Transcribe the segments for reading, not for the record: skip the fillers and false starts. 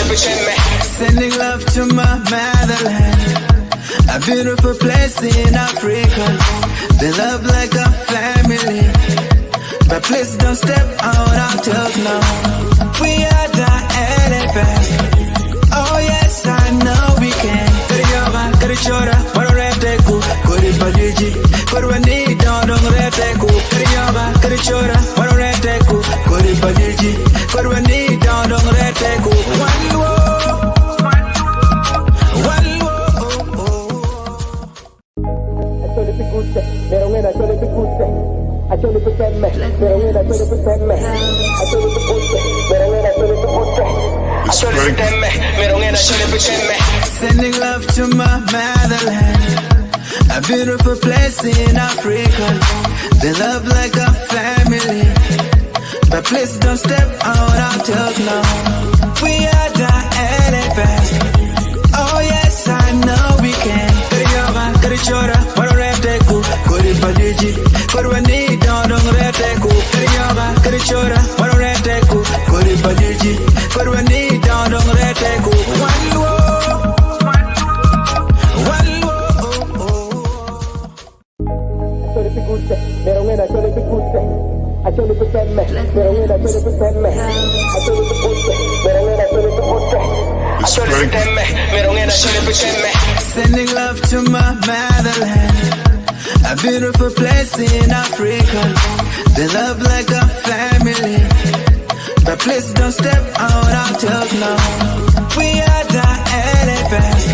Sending love to my motherland, a beautiful place in Africa. They love like a family, but please don't step on our toes now. We are the elephants. Oh yes, I know we can. Kariyoga, karichora, waroreteku, kuribadiji, kurwani dondongreteku. Kariyoga, karichora, waroreteku, kuribadiji, kurwani dondongreteku. One world, one world. Acholi pi kutte, myero nge ni acholi pi kutte. Acholi pi temme, myero nge ni acholi pi temme. Acholi pi kutte, myero nge ni acholi pi kutte. Acholi pi temme, myero nge ni acholi pi temme. Sending love to my motherland, a beautiful place in Africa. They love like a family, but please don't step on our toes now. We are the elephants. Oh yes, I know we can. Kariyoga, karichora, waroreteku, kuribadiji, kurwani dondongreteku. Kariyoga, karichora, waroreteku, kuribadiji, kurwani dondongreteku. One world, one world. Acholi pi kutte, myero nge ni acholi pi kutte. Acholi pi temme, myero nge ni acholi pi temme. Acholi pi kutte, myero nge ni acholi pi kutte. Acholi pi temme, myero nge ni acholi pi temme. Sending love to my motherland, a beautiful place in Africa. They love like a family, but please don't step on our toes now. We are the elephants.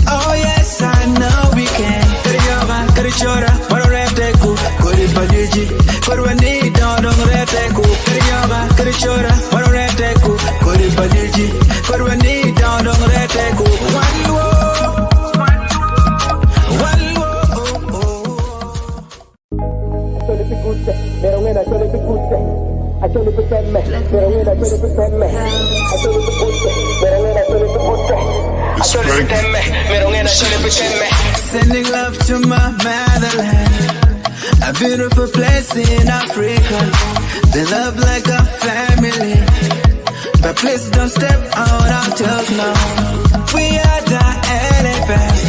Oh yes, I know we can. Kariyoga, karichora, waroreteku, kuribadiji, kurwani dondongreteku. Kariyoga, karichora, waroreteku, kuribadiji, kurwani dondongreteku. One world, one world. Acholi pi kutte, myero nge ni acholi pi kutte. Acholi pi temme, myero nge ni acholi pi temme. Acholi pi kutte, myero nge ni acholi pi kutte. Acholi pi temme, myero nge ni acholi pi temme. Sending love to my motherland, a beautiful place in Africa. They love like a family, but please don't step on our toes now. We are the elephants.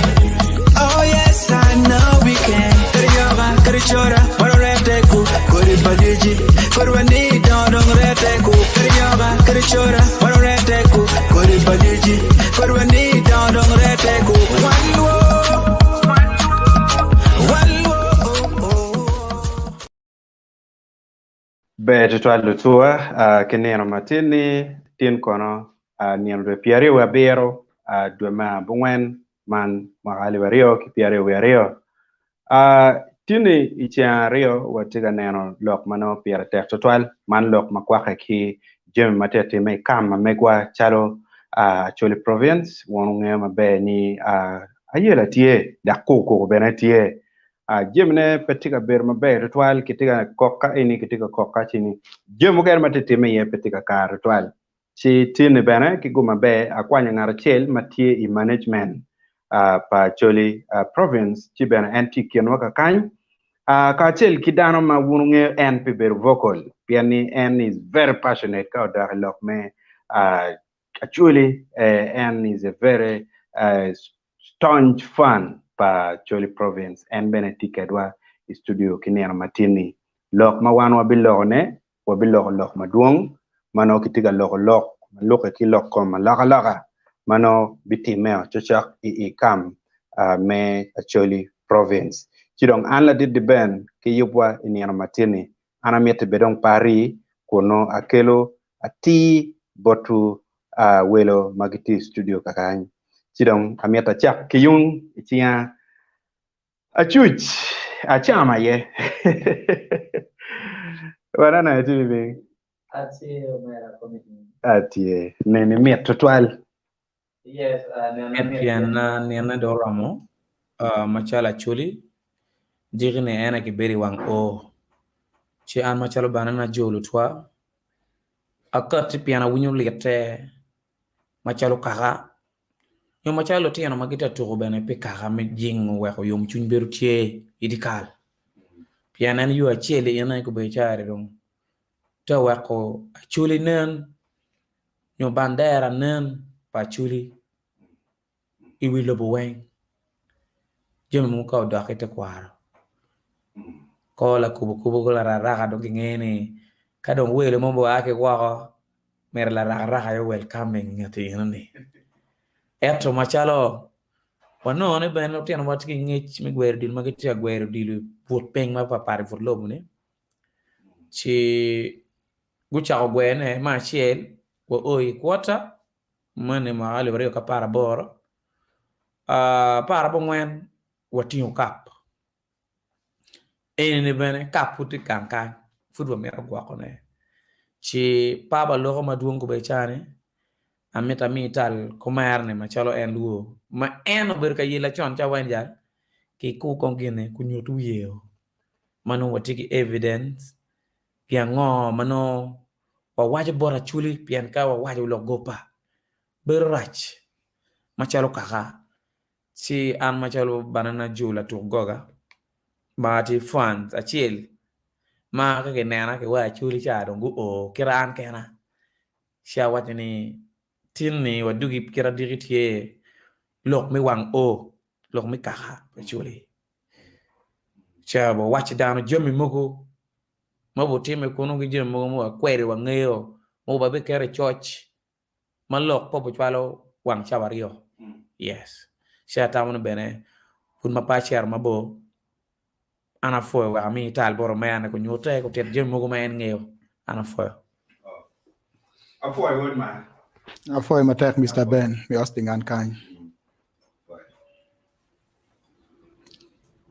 Oh yes, I know we can. Kariyoga, karichora, waroreteku, kuribadiji, kurwani dondongreteku. Kariyoga, karichora, waroreteku, kuribadiji, kurwani dondongreteku. One world, one world. Ber tutwal lutuwa uh, ki nino matin ni tin kono uh, nino dwe pyeraryo wiye abiro uh, dwe me abongwen man mwaka alip aryo ki pyeraryo wiye aryo. Uh, tini i ceng aryo watye ka neno lok ma nongo pire tek tutwal man lok ma kwake ki jami ma tye ka timme i kam ma megwa calo uh, Acholi Province wun wungeyo maber ni uh, ayela tye dok kukuku bene tye. Uh, jamine pe tye ka bedo maber tutwal kitye ka kok ka eni kitye ka kok ka cini jami mukene ma tye timme iye pe tye ka kare tutwal ci tini bene ki gum maber akwanyo ngat acel ma tye i management uh, pa Acholi uh, Province ci bene en tye i kinwa kakany uh, kacel ki dano ma wun wungeyo en pi bedo vocal pien ni en is very passionate ka odok i lok me uh, Acholi eh, en is a very uh, staunch fan pa Acholi Province en bene tye kedwa i studio ki nino matin-ni lok ma wan wabilokone wabiloko lok madwong ma nongo kitye ka loko lok ma lukke ki lok kom alokaloka ma nongo bitimmeo cocok i i kam uh, me Acholi Province. Ci dong an ladit Diben ki yubwa i nino matin-ni an amiti bed dong pe arii kun nongo akelo atir botwu uh, welo ma gitye i studio kakany. Ci dong amito acak ki yung i cinga acuc acam aye. Banana itye nining? Atye omera komi in. Atye. Neni mit tutwal. Yes, uh, nena En mit pien pien. nine dong oromo macalo Acholi, jiki-ni en aye kibedo i wang oo. Ci an macalo banana jo lutwa, akatti pien awinyo litte macalo kaka nyo macalo lutino ma gitye ka tuko bene pi kaka me jingo weko yomcwiny bedo tye i dyekal. Pien en yo acel-li in aye gubedo calo dong te weko Acholi nen. nyo bandera nen pa Acholi i wi lobo weng. Jami mogo ka odok i tekwaro ko lakubo kubo ki lararaka dong kingeyo ni ka dong welo mo oa ki woko myero larakaraka aye welcoming ngat enoni. Ento macalo wanongo ni bene lutinowa tye ki ngec me gwero odilo ma gitye ka gwero odilo i but piny mapatpat i but lobo-ni ci gucako gwerone me acel wao i kwota meno i mwaka alip aryo ki apar aboro aparabongwen watingo kap enini bene kap pud tye gang kany pud wamito gwokone ci paba loko madwong kobedi cani amito ami tal ki omera-ni macalo en lwor ma en obedo ka yela con ca weng jal ki kur kong gini kunyut wiye ma nongo watye ki evidence Pi ango ma nongo wawaco bot Acholi pien ka wawaco lok goba bedo rac macalo kaka ci an macalo banana Joe latuk goga ma atye fans acel ma ka kinena ki wa Acholi ca dong guo kita an kena ci awaco ni tin-ni wadugi kit adiki tye lok me wang o lok me kaka pa Acholi ca wawaco dano jami mogo ma wutime kunu ki jami mogo ma wakweri wangeyo ma wabiketo i coc ma lok pe obicwalo wang cawa aryo yes ci atamo ni bene pud ma pe acito mabor an apwoyo wek ami tal bot omera ni kunyute kutit jami mogo ma en ngeyo an apwoyo. Apwoyo wod ma. Apwoyo matek Mister Ben me hosting an kany.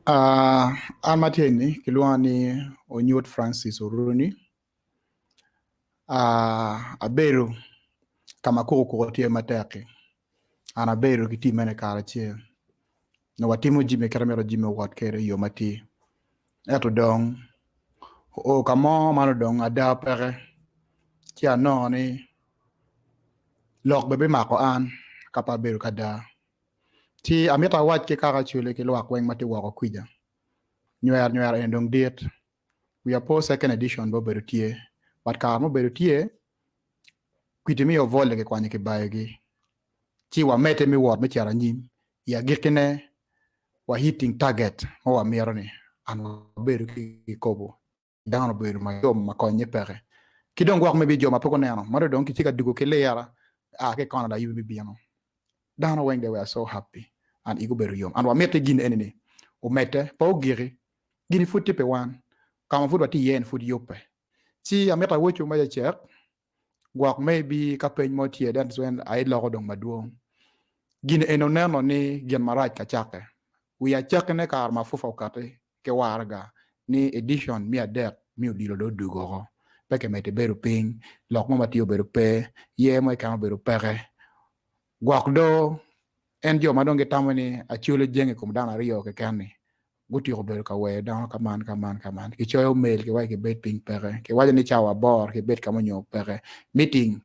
An ma tye eni kilwonga ni Onyut Francis Oruni abedo ka ma kukukuku tye matek-ki an abedo ki tim meno i kare acel nongo watimo jami kit ma myero jami owot kwede i yo matir ento dong oo ka mo ma nongo dong ada peke ci anongo ni lok bene bimako an ka pe abedo ki ada. Ci amito awac ki kaka Acholi ki lwak weng ma tye woko kwica, nywer nywero eni dong dit. Wiya po second edition bene obedo tye, but kare ma obedo tye, kwiti me ovole kikwanyo kibayogi ci wamedde me wot me cito anyim. I agikkine wa hitting target ma wamito ni and wabedo ki kikopo. Dano obedo mayom ma konye peke. Ki dong gwok maybe jo ma pe guneno ma dong kitye ka dugo ki lira a ki kona layubi bibino. Dano weng they were so happy and igi obedo yom and wamiti gin eni ni omedde pe ogiki. Gini pud tye pi wan. Ka ma pud watye iye ni pud yubbe. Ci amito awoco ma cecek gwok maybe ka peny mo tye that's when ailoko dong madwong. Gini eni oneno ni gin marac ka cakke. Wiya cakkine kare ma FUFA okati ki waraga ni edition me adek me odilo dong odugo oko, pe kimedo ibedo piny, lok mo ma tye obedo pe, yer mo keken obedo peke. Gwok do en jo ma dong gitamo ni Acholi jenge i kom dano aryo keken-ni gutyeko bedo ka weyo dano ka man ka man ka man. Kicoyo mail kiwaco kibed piny peke, kiwaco ni cawa aboro kibed ka mo nyo peke. Meeting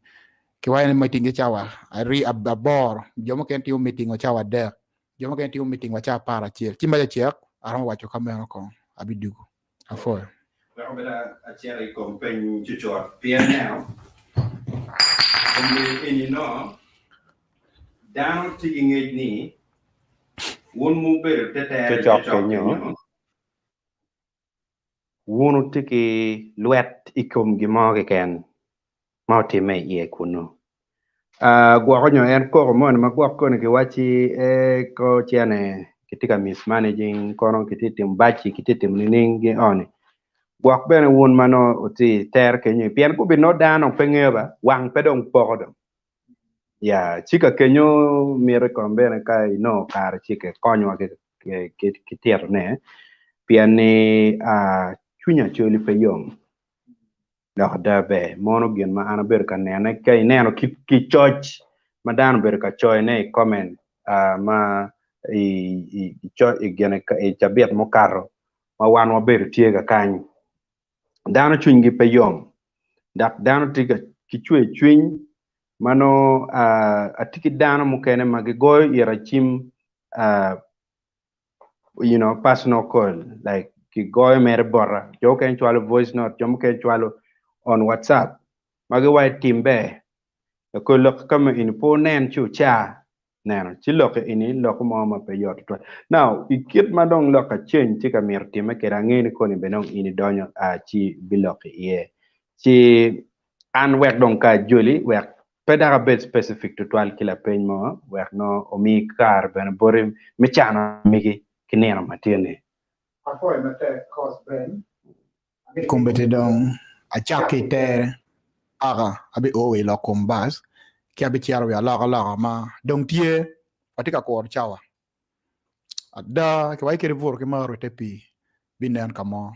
kiwaco ni meeting ki cawa aboro, jo mukene timo meeting wa cawa adek. Jo mukene timo meeting wa ca 11 ci maca cek aromo waco ka meno kong abidugo. Apwoyo. Wek obed acito i kom peny cucut pien neno kombe eni no dano tye ki ngec ni wun mubedo te tere cocok kenyo wun wutye ki lwet i kom gin mo keken ma otimme i iye kunnu. Gwoko nyo en koko moni ma gwok koni kiwacci ee ko cene kitye ka mismanaging kono kitye timo bacci kitye timo nining gi oni. Gwok bene wun ma nongo wutye i tere kenyo pien gubi nongo dano pe ngeyo ba wang pe dong poko dong. Ya ci ka kenyo miti kong bene ka inongo kare ci kikonywa ki titone pien ni cwiny Acholi pe yom. Lok ada ber, mono gin ma an abedo ka nene ka ineno ki coc ma dano obedo ka coyone i comment ma i cabit mukato ma wan wabedo tye kakany. Dano cwinygi pe yom dok dano tye ki cwer cwiny ma nongo atye ki dano mukene ma gigoyo ira cim you know, personal call like kigoyo mere bota jo mukene cwalo voice note jo mukene cwalo on whatsapp ma giwaco tim ber. Lakol lok ka ma eni pe wunen ci wuca neno, ci lok eni lok mo ma pe yot tutwal. Now, i kit ma dong lok aceng tye ka mito timme kwede, angeyo ni koni bene dong in idonyo ci bilok iye. Ci an wek dong ka ajoli, wek pe dok abed specific tutwal ki lapeny mo, wek nongo omi kare bene boti me cano migi ki nino ma tye-ni. Apwoyo matek, Cos Ben. Kombeddi dong acak ki i tere paka abi o wa i lok kom bac ki abicito wi alokaloka ma dong tye watye ka kuro cawa. Ada kiwaco kadi buto ki maro i te pii binen ka mo.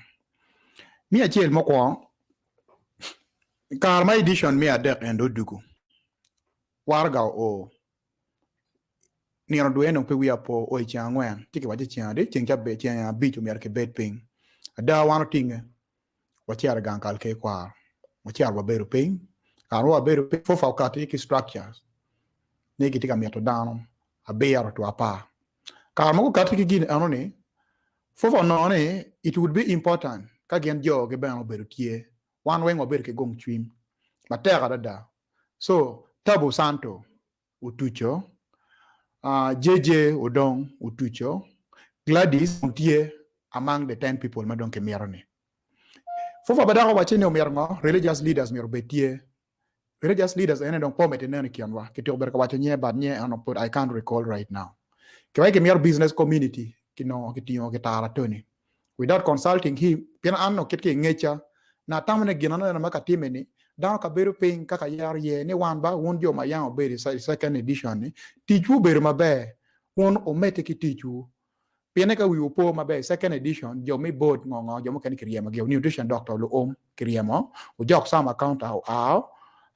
Me acel mukwongo i kare ma edition me adek en dong odugo waraga oo Nino dwe dong pe wiya po o i ceng angwen, ci kiwacci ceng adi? Ceng cabit, ceng abic omyero kibed piny. Ada wan otinge, wacito i gang kal ker kwaro, wacito wabedo piny. Kare ma wabedo piny, FUFA okati ki structures ni gitye ka mito dano abiro to apar. Kare ma gukati ki gin eno-ni, FUFA onongo ni it would be important ka gin jo gi bene obedo tye. Wan weng wabedo ki gung cwiny matek adada. So, Tabu Santo otuco, JJ Odong otuco, Gladys dong tye among the 10 people ma dong kimito ni. Fufa ba dok owacce ni omyero ngo? Religious leaders myero obed tye. Religious leaders ene dong pe omyero inen i kinwa. Kityeko bedo ka waco nyinge but nyinge eno pud I can't recall right now. Kiwaco kimito business community kinongo kitingo kitara Tony. Without consulting him, pien an onongo kit ki i ngecca, na atamo ni gin anena ma ka time ni, dano ka bedo piny ka ka yero ye ni wan ba wun jo ma yam wubedo i second edition ni, ticwu obedo maber, wun wumedde ki ticwu. Pienne ka wiwu po maber i second edition, jo me board ngo ngo, jo mukene kiryemo gi, nutrition doctor luom kiryemo, ojok Sam accountant oa,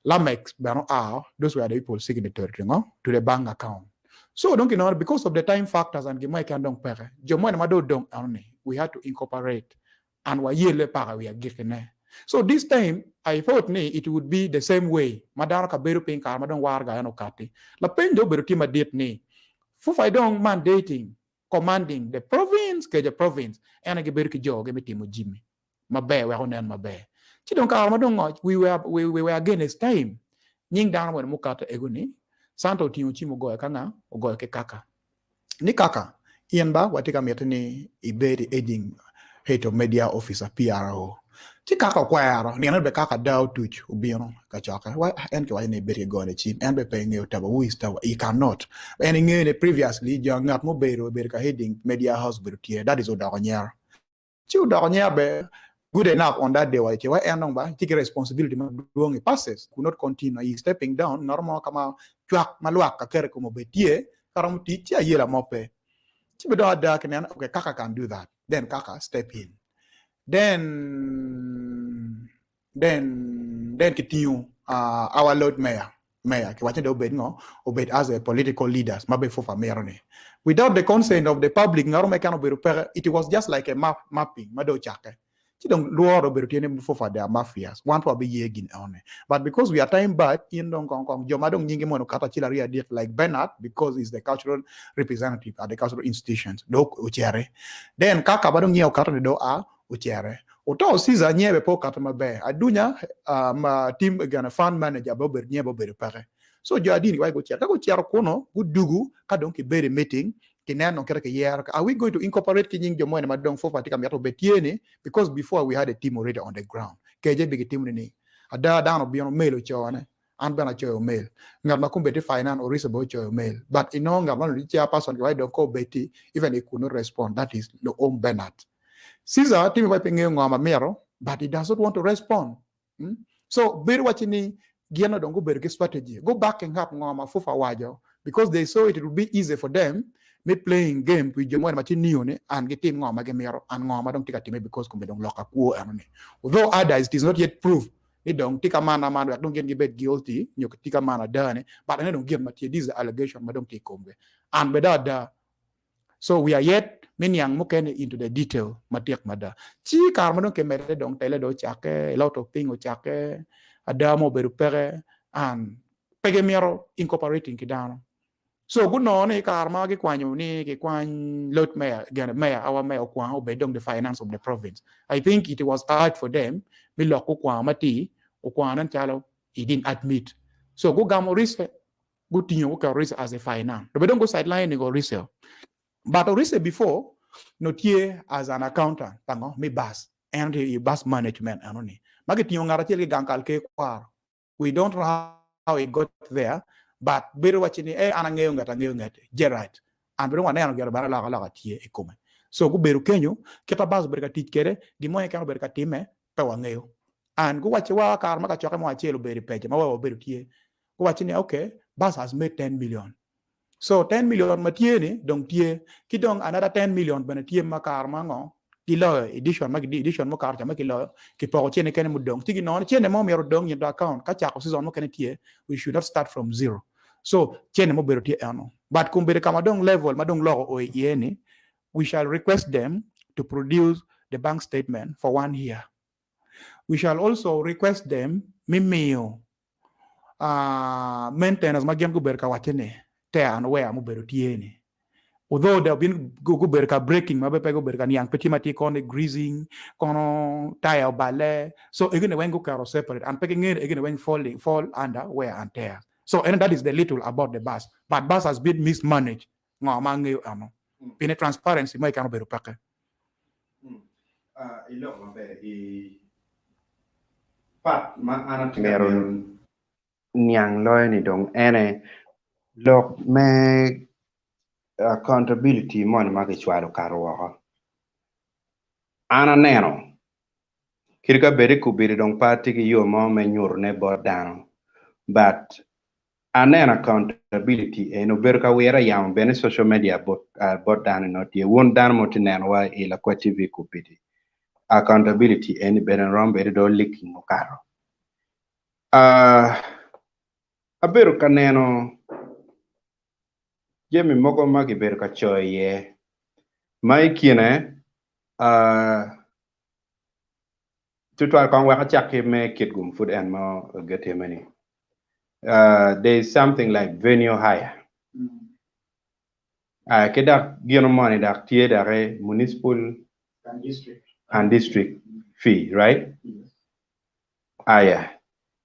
Lamex bene oa, those were the people signatory to ngo, to the bank account. So dong kinongo because of the time factors and gin mo keken dong peke, jo moni ma dong odong eno ni we had to incorporate and wayelle paka wi agikkine. So this time I thought ni it would be the same way ma dano ka bedo piny kare ma dong waraga en okati. Lapeny dong obedo tye madit ni FUFA dong mandating, commanding the province keja province en aye gibedo ki jogi me timo jimi maber wek onen maber. Ci dong kare ma dong ngoc, we were, we, we were against time. Nying dano moni mukato ego ni, Santa otingo cim ogoyo ka nga? Ogoyo ki kaka. Ni kaka, in ba watye ka miti ni ibed i aging head of media officer, PRO. Ci kaka okwero, nino be kaka da otuc obino ka cokke. Wa, en kiwaco ni ibed ki gone cim, en be pe ingeyo taba, who is taba? He cannot. En ingeyo ni previously, jo ngat mubedo, obedo ka heading media house obedo tye, that is odoko nyero. Ci odoko nyero be good enough on that day wa ce wa en dong ba tye ki responsibility madwong i passes could not continue he is stepping down ngat mo ka ma cwak ma lwak ka keto i kome obed tye ka romo tic ci ayela mo pe ci be dong ada ki neno okay kaka can do that then kaka step in then Then then kitingo uh, our Lord Mayor Mayor kiwaco ni obed ngo obed as a political leaders ma be FUFA mito ni without the consent of the public ngato mo keken obedo peke it was just like a map, mapping ma dong ocakke ci dong lworo obedo tye ni FUFA they are mafias wan pe wabiye gin enoni but because we are time bad in dong kong kong jo ma dong nyingi mono okato acel aryo adek like Bernard because he's the cultural representative at the cultural institutions dong ocere then kaka ma dong nyinge okato ni dong a ocere. Oto Caesar nyebe pe okato maber. Adunya ma team gana fund manager be obedo nyebe obedo peke. So jo adini giwaco gucito. Ka gucito kuno gudugu ka dong kibedo i meeting kineno kite kiyero are we going to incorporate ki nying jo moni ma dong FUFA tye ka mito obed tye ni because before we had a team already on the ground. Keje bi gitimo ni ni ada dano obino mail ocone An bene acoyo mail. Ngat ma kombeddi finance Orisa bene ocoyo mail. But inongo ngat ma onongo tye chairperson kiwaco dong ka obeddi even he could not respond that is Luom Bernard. Caesar timi waci pe ngeyo ngo ma mito but he does not want to respond. Hmm? So bedo waci ni gin dong gubedo ki strategy. Go backing up ngo ma FUFA waco because they saw it would be easy for them me playing game pi jo moni ma tye niyo ni and gitim ngo ma gimito and ngo ma dong tye ka time because kome dong loka kwo eno ni. Although others it is not yet proved ni dong tye ka man aman wek dong gin gibed guilty nyo tye ka man ada ni but ene dong gin ma tye this is the allegation ma dong tye i komgi and bene ada so we are yet me niang mukene into the detail matik mada ci kare ma dong kimedde dong tele dong ocakke a lot of thing ocakke ada mo obedo peke and pe gimito incorporating ki dano So gunongo ni i kare ma gikwanyo ni gikwany Lord Mayor, gene Mayor, our Mayor Okwang obed dong the finance of the province. I think it was hard for them me loko Okwang matir, Okwang nen calo he didn't admit. So gugamo Orise, gutingo guketo Orise as a finance. Dobe dong gu sideline go Orise. But Orise before no tye as an accountant pango mi bus. En tye i bus management eno ni. Ma gitingo ngat acel ki gang kal ke kwaro. We don't know how he got there, but bedo waci ni eh an angeyo ngat angeyo ngat Gerard. An bedo waneno gire bene aloka loka tye i kome. So gubedo kenyo, kita bus obedo ka tic kede, gin mo keken obedo ka time, pe wangeyo. And guwacci wa kare ma kacokke mo acel obedo i pece ma wa wabedo tye. Guwacci ni okay, bus has made 10 million. So 10 million ma tye ni dong tye, ki dong another 10 million bene tye ma kare ma ngo giloyo edition ma edition mukato ca ma giloyo kipoko cene kene mudong ci ginongo ni cene mo myero odong into account ka cako season mukene tye we should not start from zero so cene mubedo tye eno but kumbedo ka ma dong level ma dong loko o iye ni we shall request them to produce the bank statement for one year we shall also request them me miyo uh, maintenance ma gin gubedo ka wacce ni tear and wear mubedo tye ni although there have been gubedo ka breaking ma pe gubedo ka niang pe tye ma tye kono greasing kono tire oballe so egine weng guketo separate and pe gingeyo ni egine weng falling fall under wear and tear so and that is the little about the bus but bus has been mismanaged ngo ma angeyo eno pine transparency mo keken obedo peke. I lok maber i part ma an atye ka mito niang loyo ni dong ene lok me accountability moni ma kicwalo okato woko. An aneno kadi ka bed ni kobedo dong pe atye ki yo mo me nyutone bot dano but Aneno accountability eni obedo ka wire yamo bene i social media bot bot dano eno tye wun dano ma wutye neno wa i Lakwa TV kubedi accountability eni bene romo bedo do leaking okato. Abedo ka neno jami mogo ma kibedo ka coyo iye ma ikine Tutwal kong wek acak ki me Kitgum pud en ma gitime ni. There is something like venue hire. Ki dok gino moni dok tye doki municipal and district fee, right? Aya.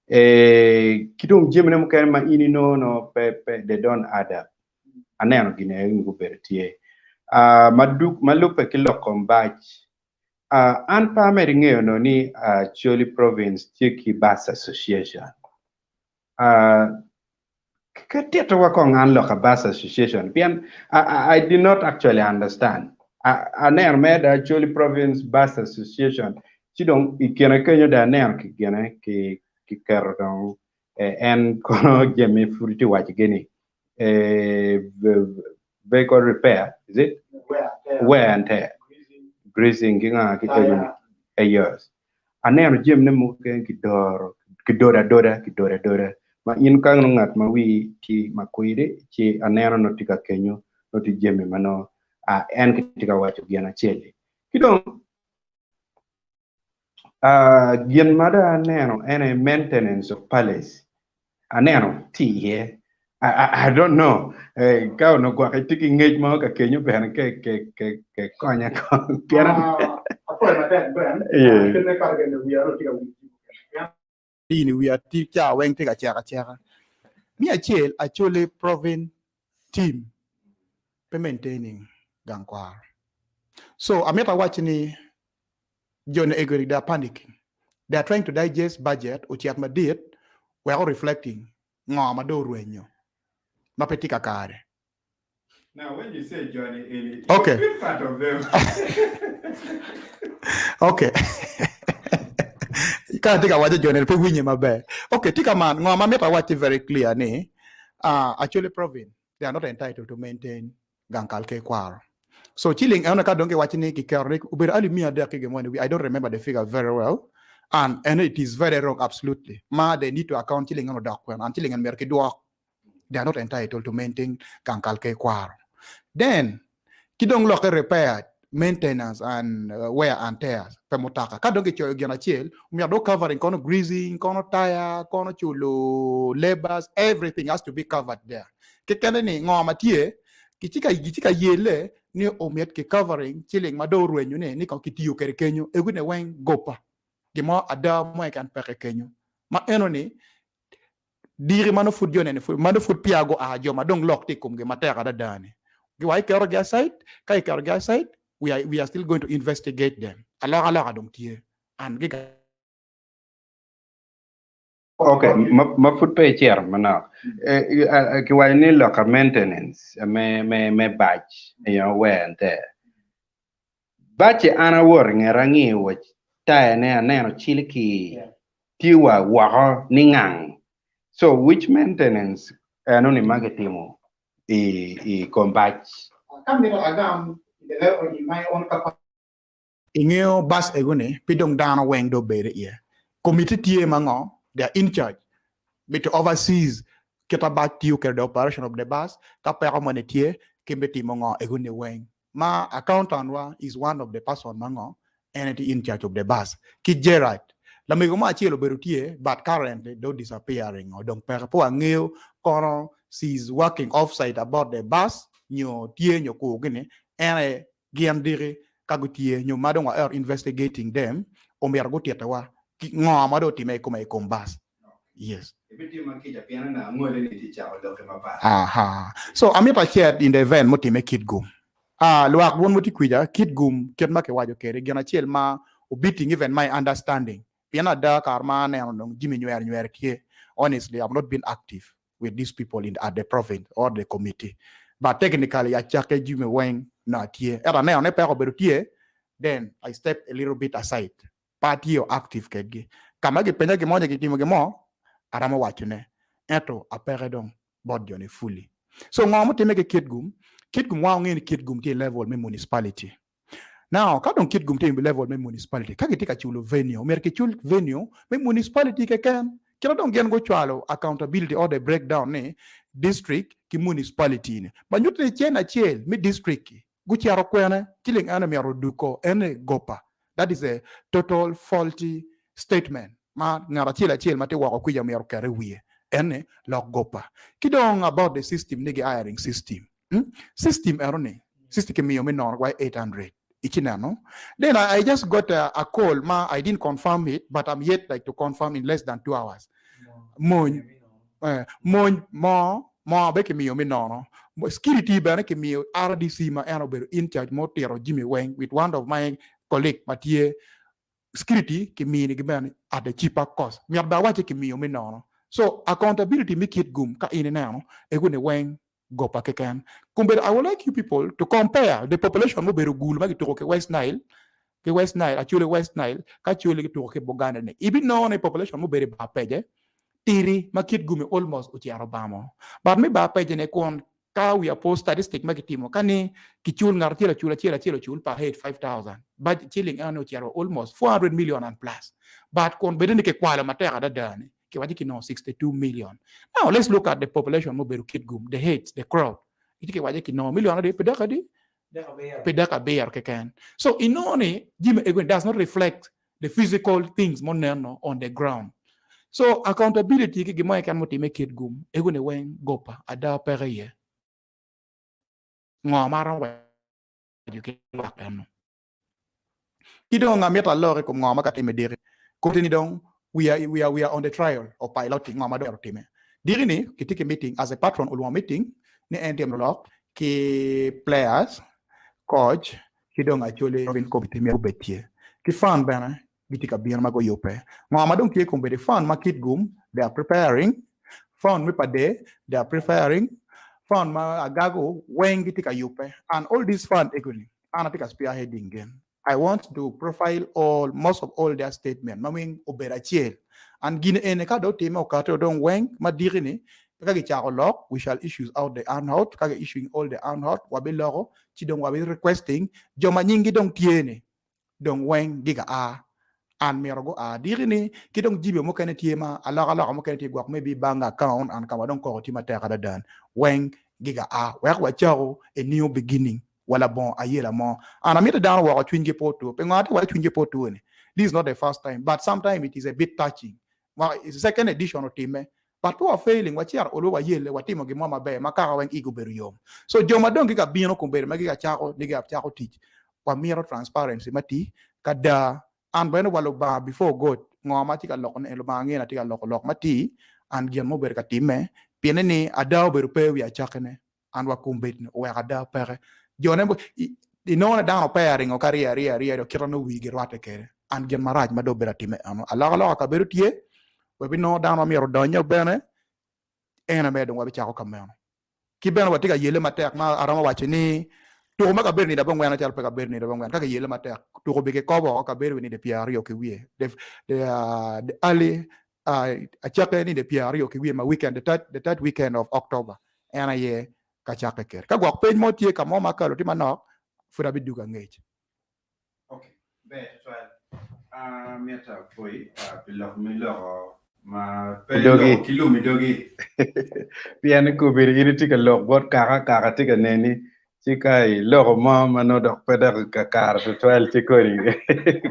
Ki dong jamine mukene ma in inongo no pe pe they don't add up. Aneno gin eni gubedo tye. Ma lubbe ki lok kom bac An pe amedo ngeyo no ni Acholi province tye ki bus association. Ka tito wa kong an lok a bus association pien I did not actually understand. Aneno mere da Acholi province bus association ci dong i kine kenyo dong aneno ki gine ki keto dong en kono jami pud tye waco gi ni vehicle repair is it wear and tear greasing ki nga ki kenyo ni yes aneno jami ne mukene ki doro ki dodo adoda ki dodo adoda ma in ka nongo ngat ma wii tye ma kwidi ci aneno nongo tye ka kenyo nongo tye jami ma nongo en kitye ka waco gin acel-li ki dong Gin ma dong aneno en aye maintenance of palace aneno tye iye I don't know ka onongo gwok itye ki ngec mo ka kenyo bene ke konya kong pien Dini wiya tye ca weng tye ka cek aceka. Me acel Acholi province team pe maintaining gang kwaro. So amito awac ni joni ego-ni they are panicking. They are trying to digest budget ocit madit weko reflecting ngo ma dong orwenyo ma pe tye kakare. Now when you say Johnny Eni, Okay. you've been part of them. Okay. Ka atye ka waco joni pe winye maber. Okay, tye ka man ngo ma mito awac tye very clear ni uh, Acholi province they are not entitled to maintain gang kal ki kwaro. So ciling eno ka dong giwaco ni giketo ni obedo alip miya adek ki gin moni, I don't remember the figure very well. And, and it is very wrong absolutely. Ma they need to account ciling eno dok kweno and ciling en myero kidwok. They are not entitled to maintain gang kal ki kwaro. Then ki dong lokke repair, maintenance and uh, wear and tear pe mutoka. Ka dong gicoyo gin acel, myero dong covering kono greasing, kono tire, kono culo labors, everything has to be covered there. Kekene ni ngo ma tye gitye ka gitye ka yelle ni omyet ki covering ciling ma dong orwenyo ni ni kong kitiyo kwede kenyo egune weng gopa gin mo ada mo keken peke kenyo ma eno ni. Diki ma nongo pud jo neni ma nongo pud peya gua jo ma dong lok tye i komgi matek adada ni giwaco iketogi aside ka iketogi aside we are, we are still going to investigate them. Alokaloka dong tye and giga Okay, ma, ma pud pe icito manok. Eh, eh, kiwaco ni loka maintenance me, me, me bac, you know, wear and tear. Bac-ci an awoto i ngete angiyo wa tayane aneno ciliki tye wa woko ningang. So which maintenance enoni ma kitimo i, i kom bac? Ka mito agam in the level in my own capacity. Ingeyo bus ego ni pe dong dano weng dong obedo iye. Committee tye ma ngo they are in charge me to overseas kita bac tiyo kwede the operation of the bus ka peko moni tye ki me timo ngo ego ni weng. Ma accountant wa is one of the person ma ngo en aye tye in charge of the bus ki Gerard lamego mo acel obedo tye but currently dong disappearing o dong peke pe wangeyo kono she is working offsite about the bus nyo tye nyo kur gini en aye gin diki ka gutye nyo ma dong wa investigating them omyero gutittewa ngo ma dong otime i kome i kom bus. Yes. Ibitima kica pien onongo angoli ni itye cako lokki mapat. Aha. So amito acet in the event mutime Kitgum. Ah, lwak wun mutye kwica, Kitgum kit ma kiwaco kwede gin acel ma obiting even my understanding pien ada kare ma aneno dong jami nywero nywero tye honestly I've not been active with these people in at the province or the committee but technically acakke jami weng nongo atye ento aneno ni peko obedo tye then I step a little bit aside pe atye active kedgi ka ma gipenya gin mo nyo gitimo gin mo aromo wacone ento apeke dong bot joni fully so ngo mutimme ki Kitgum Kitgum wan wangeyo ni Kitgum tye i level me municipality Now, ka dong Kitgum tye i level me municipality, ka gitye ka culo venue, myero kicul venue me municipality keken. Kit ma dong gin gucwalo accountability or the breakdown ni district ki municipality ni, ma nyuto ni cen acel me district ki gucito kwene, ciling eno myero oduko ene gopa. That is a total faulty statement ma ngat acel acel ma tye woko kwica myero oket i wiye. Ene lok gopa. Ki dong about the system ni gi hiring system. Hmm? System eno ni, system kimiyo me nono wa 800. Ici neno. Then I, I just got a, a call ma I didn't confirm it, but I'm yet like to confirm in less than 2 hours. Mony, eh, mony mo, mo be kimiyo me nono. Security bene kimiyo RDC ma en obedo in charge mo tiro Jimmy Weng with one of my colleague ma tye security kiminigi bene at a cheaper cost. Myero bene awaci kimiyo me nono. So accountability me Kitgum ka in ineno, egoni weng gopa keken. Kombeddi I would like you people to compare the population mubedo Gulu ma gituko ki West Nile ki West Nile, Acholi West Nile ka Acholi gituko ki Buganda ni. Ibinongo ni population mubedo i bar pece tidi ma Kitgum almost ocito bamo. But me bar pece ni kun ka we oppose statistic ma gitimo ka ni kicul ngat acel ocul acel acel ocul per head 5000 budget ciling eno ni ocito almost 400 million and plus. But kun bede ni kikwalo matek adada ni kiwaco kinongo 62 million. Now let's look at the population mubedo Kitgum, the heads, the crowd. Itye kiwaco kinongo million adi? Pidek adi? Pidek abiro keken. So inongo ni jami ego does not reflect the physical things moneno on the ground. So accountability ki gimo keken mutime Kitgum ego ni weng gopa ada peke iye. Ngo ma aromo waco ki lwak eno? Ki dong amito alok i kom ngo ma ka time diki. Koti ni dong we are, we are, we are on the trial of piloting ngo ma dong otime. Diki ni kitye ki meeting as a patron olwongo meeting ni en tye lok ki players, coach ki dong Acholi Province Committee myero gubed tye. Ki fund bene gitye ka bino ma guyubbe. Ngo ma dong tye kombeddi fund ma Kitgum they are preparing, fund me Pader they are preparing, fund ma Agago weng gitye ka yubbe and all these fund egoni an atye ka spearheading gin. I want to profile all most of all their statement ma weng obedo acel and gin eni ka dong otime okate dong weng ma diki ni ka gicako lok we shall issues out the handout ka gi issuing all the handout wabiloko ci dong wabi requesting jo ma nyinggi dong tye ni dong weng giga a an myero gu a diki ni ki dong jami mukene tye ma alokaloka mukene tye gwok maybe bank account and ka ma dong koko tye matek adada weng giga a wek wacako a new beginning wa labongo ayela mo. An amito dano woko cwinygi pe otur. Pingo atye waco cwinygi pe otur ni? This is not the first time, but sometime it is a bit touching. Ma second edition otimme, but pe wa failing, wacito olo wayelle, watimo gin mo maber ma kaka weng igi obedo yom. So jo ma dong giga bino kombeddi ma giga cako ni giga cako tic, wamito transparency ma tye ka da. An bene wa Lubanga before God, ngo ma atye ka loko ni Lubanga ngeyo ni atye ka loko lok matir. And gin ma obedo ka timme, pienne ni ada obedo pe i wi acakkine, and wa kombeddi oweko ada peke. Jone inongo ni dano peya ringo ka rye aryeya aryeya dok kite nongo wigi rwatte kwede. And gin marac ma dong obedo ka timme eno. Alokaloka kabedo tye, wabinongo dano ma myero odonyo bene, en aye mere dong wabicako ka meno. Ki bene watye ka yelle matek ma aromo waco ni tuko ma kabedo nino abongwen calo pe kabedo nino abongwen ka kiyelle matek tuko bi kikobo woko kabedo wi nino pyeraryo ki wiye the, the, uh, the early uh, acakke nino pyeraryo ki wiye ma weekend the third, the third weekend of October en aye ka cakke kede. Ka gwok peny mo tye ka mo ma akalo tye manok pud abidugo angec. Okay, ber tutwal. Ah, mito apwoyi ah, pi lok me loko ma pe Dogi. iloko ki lum i dogi. Pien kobedi in itye ka lok bot kaka, kaka tye ka neni, ci ka iloko mo ma nongo dok pe dok kakare tutwal ci koni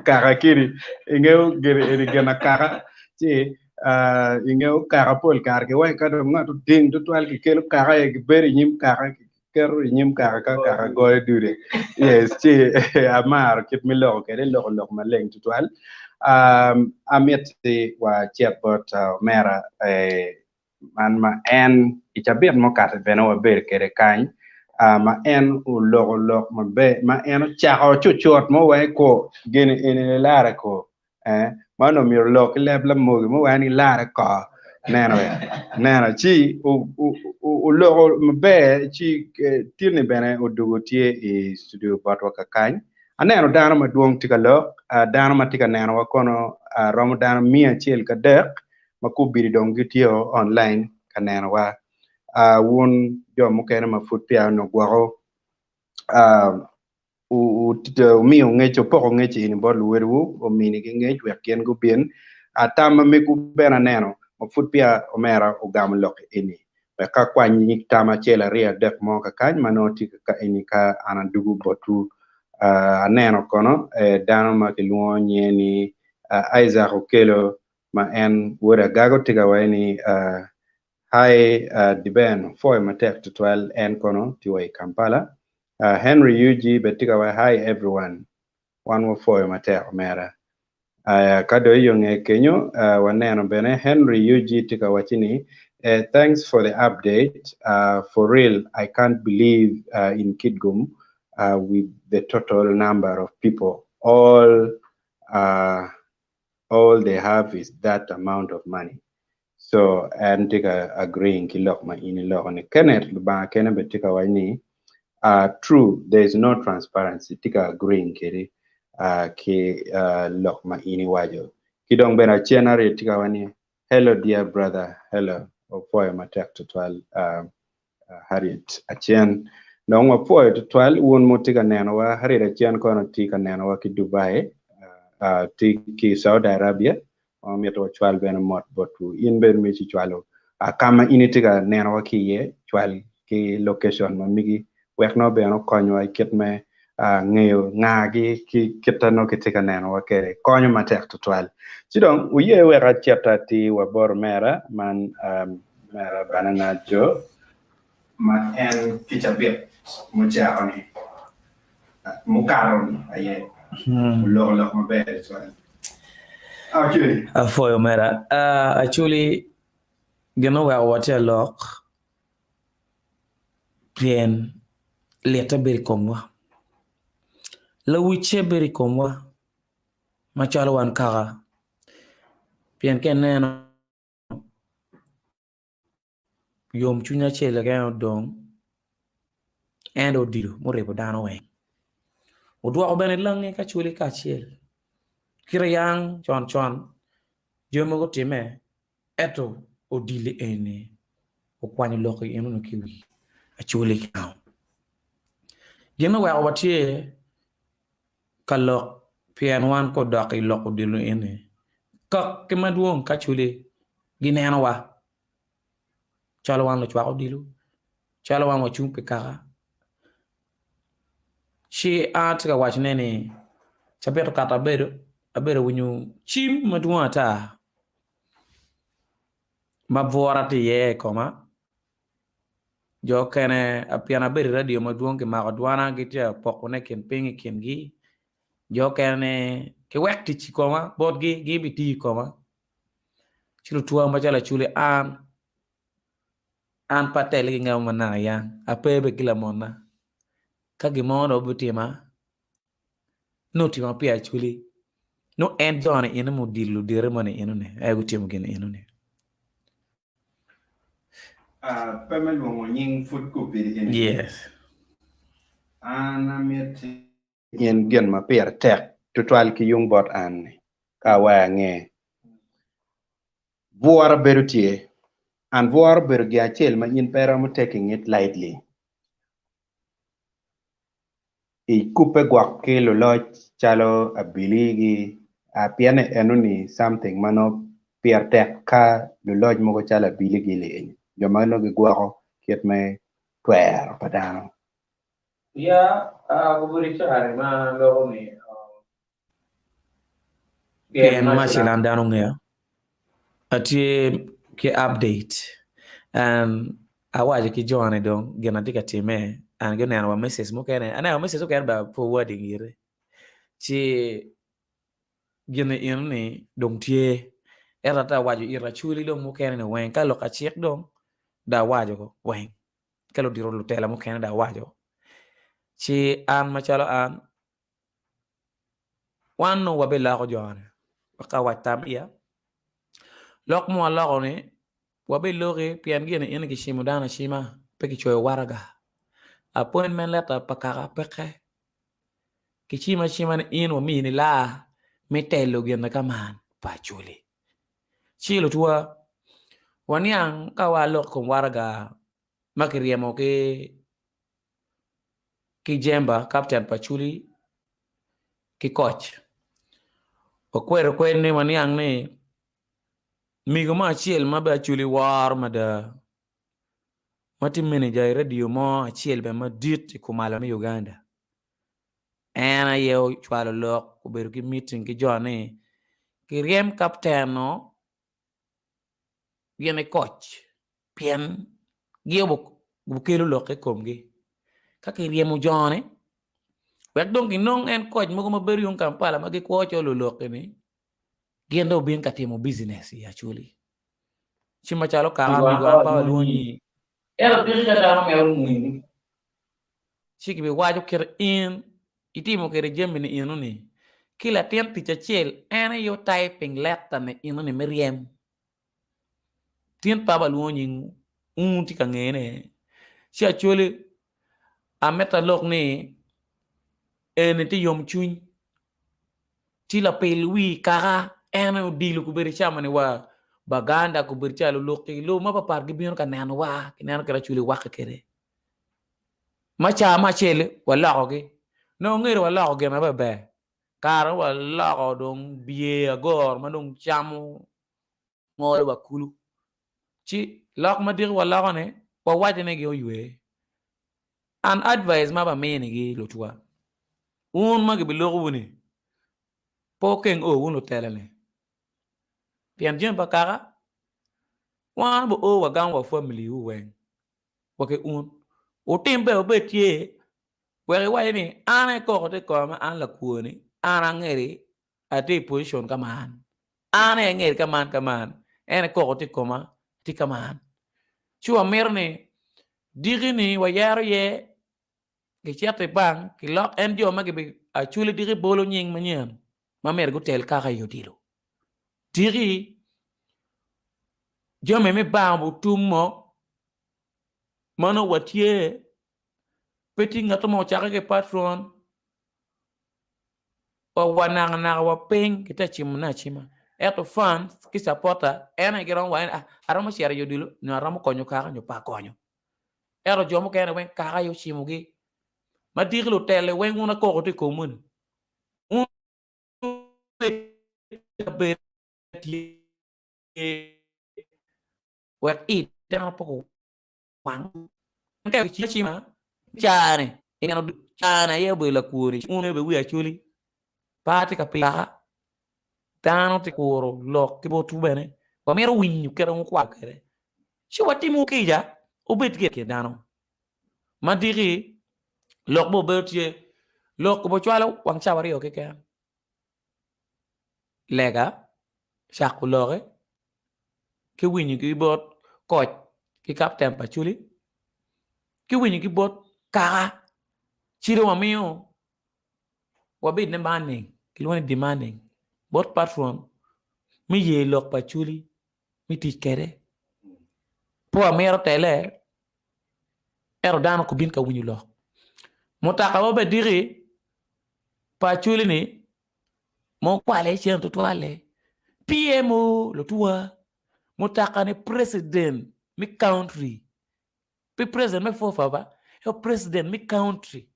kaka kiri ingeyo gin eni gin akaka ci ah, ingeyo kaka pol kare kiwaco ka dong ngat oding tutwal kikelo kaka aye gibedo i nyim kaka keto i nyim kaka ka kaka goyo dude. Yes, ci amaro kit me loko kwede, iloko lok maleng tutwal. Um, amiti wacit bot uh, omera eh, man ma en i cabit mukato bene wabedo kwede kany uh, ma en oloko lok maber ma en ocako cucut mo wai ko gini eni lilare ko Eh, ma onongo myero olok ki leb lamogi mo wai ni lare ko neno neno ci oloko maber ci tini bene odugo tye i studio botwa kakany aneno dano madwong tye ka lok dano ma tye ka nenowa kono romo dano miya acel ki adek ma kubidi dong gitye online ka nenowa wun jo mukene ma pud peya onongo gwoko wumiyo ngec, wupoko ngec eni bot luwotwu, wuminigi ngec wek gin gubin. Tam ma megwu bene aneno ma pud peya omera ogamo lok eni, wek akwany nyig tam acel, aryo, adek mo kakany ma nongo tye ka eni ka an adugo botwu. Aneno kono dano ma kilwongo nyinge ni Isaac Okello ma en wod Agago tye ka waco ni Hi Diben, apwoyo matek tutwal en kono tye wa i Kampala. Henry UG bene tye ka waco hi everyone, wan wapwoyo matek omera. Aya ka dong iyo nge kenyo waneno bene Henry UG tye ka wacci ni thanks for the update, for real I can't believe in Kitgum with the total number of people all all they have is that amount of money so en tye ka agreeing ki lok ma in iloko ni Kenneth Lubanga kene bene tye ka waco ni uh, true there is no transparency tye ka agreeing kedi uh, ki uh, lok ma in iwaco ki dong bene acen aryo tye ka waco ni hello dear brother hello opwoyo matek tutwal uh, Harriet Acen. Dong wapwoyo tutwal wun ma wutye ka nenowa. Harriet Acen kono tye ka nenowa ki Dubai, tye ki Saudi Arabia. Wamito wacwal bene mot botwu. In bene myero ci cwalo ka ma in itye ka nenowa ki iye, cwal ki location ma megi wek nongo bene okonywa i kit me ngeyo ngagi ki kit ma nongo kitye ka nenowa kwede. Konyo matek tutwal. Ci dong wuye wek acit atir wa bot omera man Omera Banana Joe ma en ki cabit mucako-ni, mukato-ni aye oloko lok maber tutwal. Acholi. Apwoyo omera. Acholi gin oweko watye alok pien litte bedo i komwa, lawicce bedo i komwa macalo wan kaka pien ka ineno Yomcwiny acel keken odong en odilo muribo dano weng odwoko bene langi ki acholi kacel kite yang con con jami mogo otimme ento odilo eni okwanyo lok enoni ki i wi acholi gin oweko watye ka lok pien wan ka odok i lok odilo eni kak ki madwong ka cwali ginenowa calo wan lucwak odilo calo wan wacung pi kaka ci an atye ka wacone ni cabit okato abedo abedo winyo cim madwong ata ma bwura tye iye i koma. Jo okene pien abedo i radio madwong kimako dwana gitye ka pokone i kin piny i kingi jo okene kiwek tic i koma botgi gin bitiyo i koma. Ci lutwa macalo Acholi an, an pe atelle ki ngemo manaka yang, ape bene ki lamonna. Ka gin mo dong obitima, nongo otima pi Acholi, nongo en joni eno ma odilo ludite moni enoni aye gutimo gin enoni. Pe me lwongo nying pud kobedo eni. Yes. An amiti in gin ma pire tek tutwal ki yung bot an ni ka awayo ange. Bwura bedo tye. And bwura obedo gin acel ma in pe iromo taking it lightly. Ikubbe gwok ki luloc calo abiligi pien ni enoni something ma nongo pire tek ka luloc mogo calo abiligi li jo ma nongo gigwoko kit me twero pa dano. Ya, gubedo i care ma loko ni Pien ma cilam dano ongeyo, atye ki update and awaco ki joni dong gin atye ka time and guneno wa message mukene, aneno message mukene bene forwarding ite ci gin eno ni dong tye ento ate awaco it acholi dong mukene ni weng ka lok acik dong dong awaco weng ka ludito lutela mukene dong awaco ci an macalo an Wan nongo wabiloko joni wek ka wac tam iya. Lok ma waloko ni wabiloki pien gin eni kicimo dano acima pe kicoyo waraga. Appointment letter pa kaka peke. Kicimo acima ni in wamini laa me telo gin ka man pa Acholi. Ci lutwa waniang ka waloko i kom waraga ma kiryemo ki ki Jemba kapten pa Acholi ki koc. Wakwedo kwed ni waniang ni mego mo acel ma bene Acholi woro mada ma tye meneja i redio mo acel bene madit i kumalo me Uganda en aye ocwalo lok obedo ki meeting ki jo ni kiryem kapten-nu gin i koc pien gin obukelo lok i komgi. Ka kiryemo joni, wek dong kinong en koc mogo ma bedo yung Kampala ma gikwo calo lulok-ki-ni, gin dong obin ka timo business i Acholi. Ci macalo kaka amigo an pe alwongo nyingi. Ento diki ka dano mito ngeni. Ci gibiwaco kit in itimo kwede jami-ni eno-ni ki latin tic acel en aye otyping letter-ni eno-ni me ryem. Tin pe abalwongo nying wun tye ka ngene. Ci Acholi amito alok ni eni tye yomcwiny tye lapil wi kaka en aye odilo gubedo camani wa Baganda gubedo calo luki lobo mapapat gibino ka nenowa gineno kit Acholi wakke kwede. Ma ca me acel walokogi nongo ngedo waloko gin maber kare ma waloko dong bye agoro ma dong camo ngolo wa kulu ci lok ma diki waloko ni wawaco ni gin oywe an advice ma abamini-gi lutwa wun ma gibiloko wu ni pe wukeng o wun lutela ni pien jami pa kaka wan obi o wagamo wa family wu weng wa ki un wutim ber wubed tye wek iwaci ni an aye koko tye i koma ma an lakwoni an angeri atye i position ka man an aye angeri ka man ka man en aye koko tye i koma tye ka man ci wamito ni diki ni wayero iye gicito i bank gilok en jo ma gibi acwali diki bolo nying manyen ma myero gutel kaka i odilo diki jami me bank otum mo ma nongo watye pe tye ngat mo ocake ki patron wa naka naka wa piny kitye ka cimone acima ento fans ki capotta en aye giromo waco ni aromo cito i odilo nyo aromo konyo kaka nyo pe akonyo ento jo mukene weng kaka aye ocimogi ma diki lutelle weng wun akoko tye i komwu-ni wun kabedo tye wek i dano pe guwang ka gicimo acima caa-ni i nino ducu caa-ni aye obedo lakwor-ri ci un aye wi acholi pe atye ka piko kaka dano tye ka kuro lok ki botwu bene wamito winyo kit ma wukwako kwede ci watimo kica wubed ki i kin dano ma diki lok mo obedo tye lok obicwalo wang cawa aryo keken lega cako loki. Ki winyo ki bot koc ki kapten pa Acholi, ki winyo ki bot kaka, ci dong wamiyo wabed demanding, kilwongo ni demanding bot patron me ye lok pa Acholi me tic kwede. Pe wamito tele ento dano gubin ka winyo lok. Mutoka wa bene diki pa Acholi ni ma okwalo iye cente tutwal-le PMO lutuwa mutoka ni president me country pe president me FUFA ba ento president me country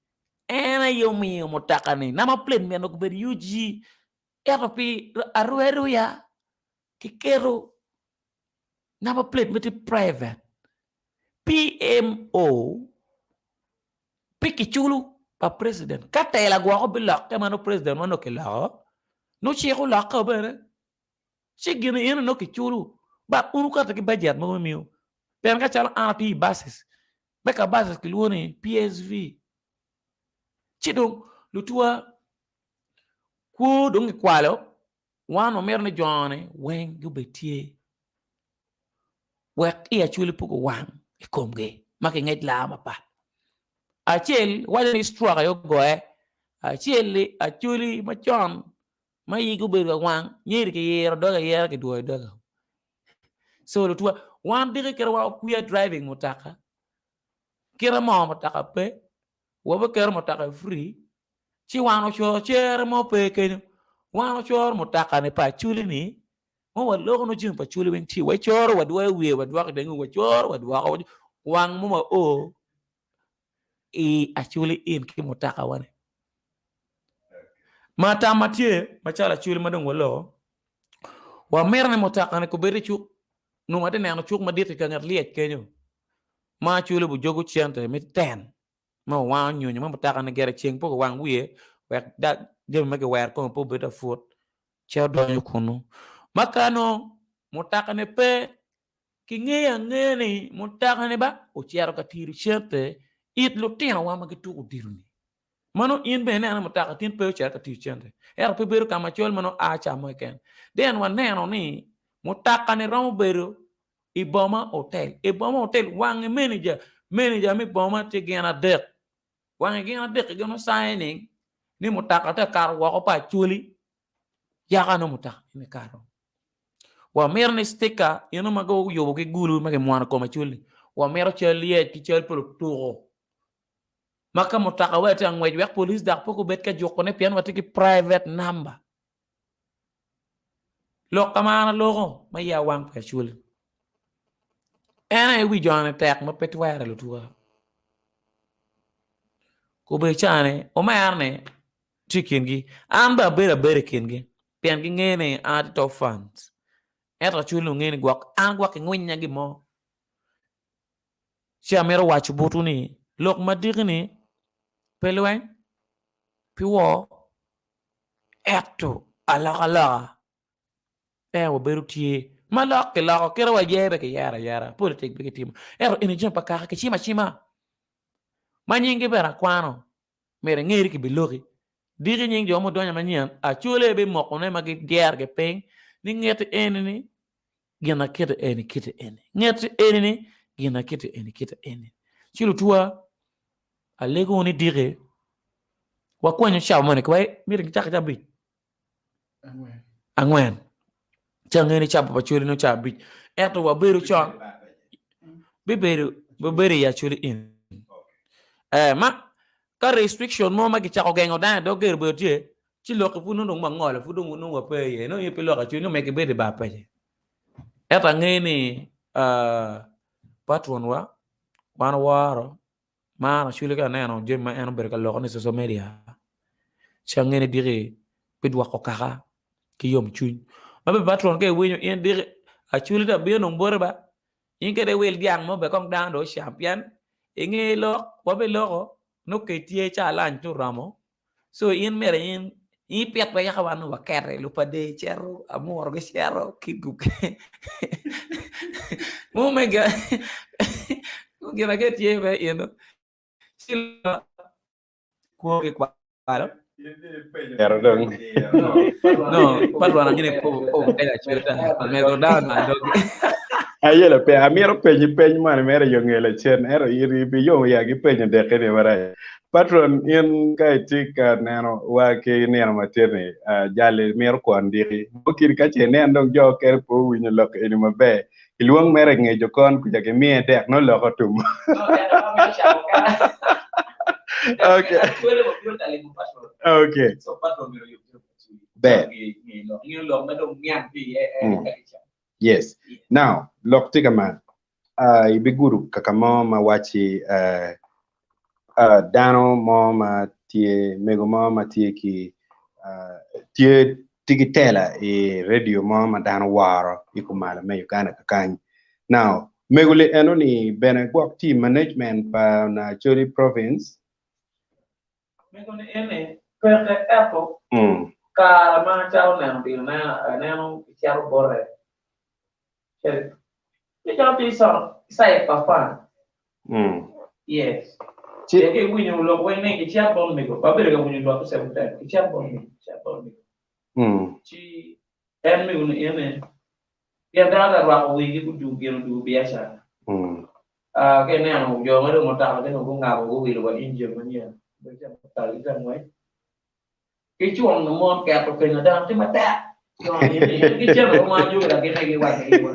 en aye omiyo mutoka ni number plate myero obed UG ento pi aruya aruya kiketo number plate ma tye private PMO pe kiculo pa president ka tela gwoko bilokke ma nongo president ma nongo kiloko nongo cik olokke bene ci gin eno nongo kiculo but un wukato ki bajet mogo me miyo pien ka calo an atiyo i buses me ka buses kilwongo ni PSV ci dong lutwa kwo dong kikwalo Wan wamito ni jo-ni weng gubed tye wek i Acholi pe guwang i komgi ma kingec laa mapat. Acel waco ni stroke aye ogoye, acel-li Acholi macon ma igi obedo ka wang nyeri kiyiro doge ayira kidwoyo doge. So lutwa wan diki kit wa okwiya driving mutoka kite moo mutoka pe wabiketo mutoka free Ci wan ocoro cere mo pe kenyo. Wan ocoro mutoka-ni pa Acholi-ni, ma waloko nongo jami pa Acholi weng tye, wacoro wadwoyo wiye wadwoko i tenge, wacoro wadwoko, wang mo wao i Acholi Inn ki mutokawa-ni. Ma tamma tye macalo Acholi ma dong waloko, wamito ni mutoka-ni kobed i cuk, nongo watye neno cuk madit i ka nget lyec kenyo ma Acholi obijogo cente me ten. ma owango nyonyo ma mutoka-ni gire ceng pe owang wiye wek jami ma kiwero kome pe obed aput ci odonyo kunu. Ma ka nongo mutoka-ni pe kingeyo angeya ni mutoka-ni ba ocito ka tiro cente it lutinowa ma gituko odilo-ni. Ma nongo in bene ineno ni mutoka tin pe ocito ka tiyo cente ento pe bedo ka macol ma nongo a ca mo keken. Then waneno ni mutoka-ni romo bedo I boma otel. I boma otel wange menija, menija me boma tye gin adek. Wange gin adek-ki gin osigning ni mutoka tye ka kato woko pa Acholi yaka nongo mutoka eni kato. Wamito ni sticker eno ma guyubo ki gulu ma kimwono i kom Acholi-ni, wamito cal lyec ki cal pa lutuku ma ka mutoka wa tye ka ngwec wek police dok pe gubed ka jukone pien watye ki private number. Lok ka ma an aloko ma iya wang pi Acholi en aye wi joni tek ma pe twere lutwa obedo cani omera-ni tye i kingi an bene abedo abeda i kingi pien gingeyo ni an atye top fans ento Acholi onongo ngeyo ni gwok an gwok kingwinya gin mo ci amito waco botwu ni lok madiki-ni pe lweny pi wor Ento alokaloka en wabedo tye ma lok kiloko kite wa yer bene kiyero ayera politik bene kitimo ento eni jami pa kaka kicimo acima ma nyinggi bene akwano myero inge ni kibiloki diki nying jo mudonyo manyen acole bimokone ma gidyergi piny ni ngeti eni ni gin akite eni kite eni ngeti eni ni gin akite eni kite eni ci lutwa Alego ni diki wakwanyo cawa moni ki miti gicako cawa abic angwen ci angeyo ni cawa pa Acholi nongo cawa abic ento wabedo con bibedo wabedo i Acholi Inn ee ma ka restriction mo ma gicako gengo dano i dog gate obedo tye ci lok-ki pud nongo dong wangolo pud dong nongo wape iye nongo in pe iloko Acholi nongo myero gibed i bar pece ento angeyo ni patronwa wan waworo Man acwali ka aneno jami ma en obedo ka loko ni i social media ci angeyo ni diki bidwoko kaka ki yomcwiny. Ma bene patron ka iwinyo in diki acwali dong abino dong boti ba in kede iwil dyang mo bene kong dano dong ocam pien inge lok wabiloko nongo kec tye ca lunch nongo oromo so in myero in ipit wa yaka wan wakete lupadee cito amuro gicito ki mo me gin ake tye me eno ci kwo ki kwalo. Ero dong. No, patron angine ko ko kaya chweta. Medo down na dog. Ayelo pe amiro penyi peny mani mere yo ngele chen ero iri bi yo ya gi penyo deke ni mara. Patron in ka itye ka neno wa ki nino matin ni uh, jali miro kwon diki. Mokiri ka ce nen dong jo kere pe owinyo lok eni maber. Kilwong mere ngejo kon kuca gimiye dek no loko tum. Okay. Okay. Ber. Yes. Now, lok tye ka man. Uh, ibigudo kaka mo ma waci uh, uh, dano mo ma tye mego mo ma tye ki uh, tye tye ki tela i radio mo ma dano woro i kumalo me Uganda kakany. Now, mego li eno ni bene gwok tye management pa na Acholi province. Mego ni ene peke ento mm. kare ma acako neno dino aneno kicito bote Calo tye side pa fan. Yes. Ci ki winyo lok weng ni kicit bot mego. Wabedo ka winyo lok several times. Kicit bot mego, kicit bot mego. Ci en mego ni ene pien dano ka rwako wigi gudu gin odugo biacara. Ka ineno jo ma dong otako ki dong gungabo guwilo wa injin manyen. Gitye ka ngwec. Ki cuno mon keto kenyo dano tye matek. Ki ceno ma ajuki la gin aye giwaco giwa.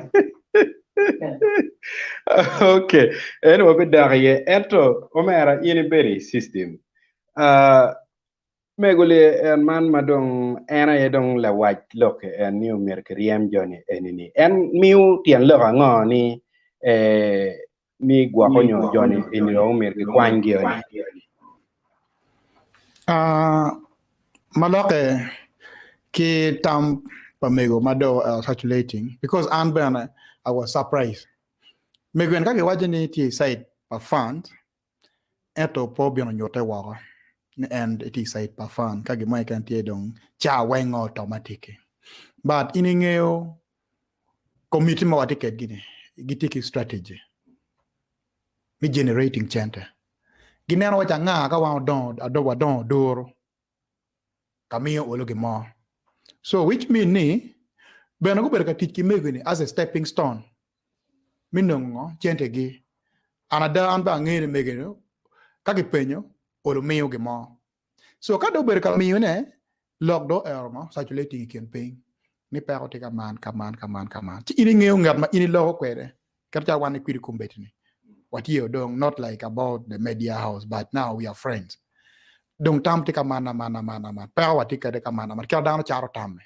Okay, en wabidok iye. Ento omera in ibedo i system. Uh, mego li en man ma dong en aye dong lawac lok en ni omyero kiryem joni eni ni. En miyo tyen lok ango ni eh, ni gwoko nyo joni eni dong omyero kikwany gi oni? Uh, ma lokke ki tam pa mego ma do uh, circulating because an bene I was surprised. Mego en ka giwaco ni tye i side pa fund ento pe obino nyute woko ni en tye i side pa fund ka gimo keken tye dong ca weng automatic. But in ingeyo committee ma watye kedgi ni gitye ki strategy me generating cente. Gineno waci anga ka wan odongo ado wadongo oduro ka miyo olo gin mo. So which mean ni bene gubedo ka tic ki mego ni as a stepping stone me nongo cente gi. An ada an bene angeyo ni mego ni ka gipenyo olo miyo gin mo. So ka dong obedo ka miyone, lok dong oero ngo circulating i kin piny ni peko tye ka man, ka man, ka man, ka man. Ci in ingeyo ngat ma in iloko kwede. Kit calo wan ikwidi kombeddi ni, watye dong not like about the media house but now we are friends. Dong tam tye ka man, aman, aman, aman. Peko watye kwede ka man, aman. Kit dano caro tamme.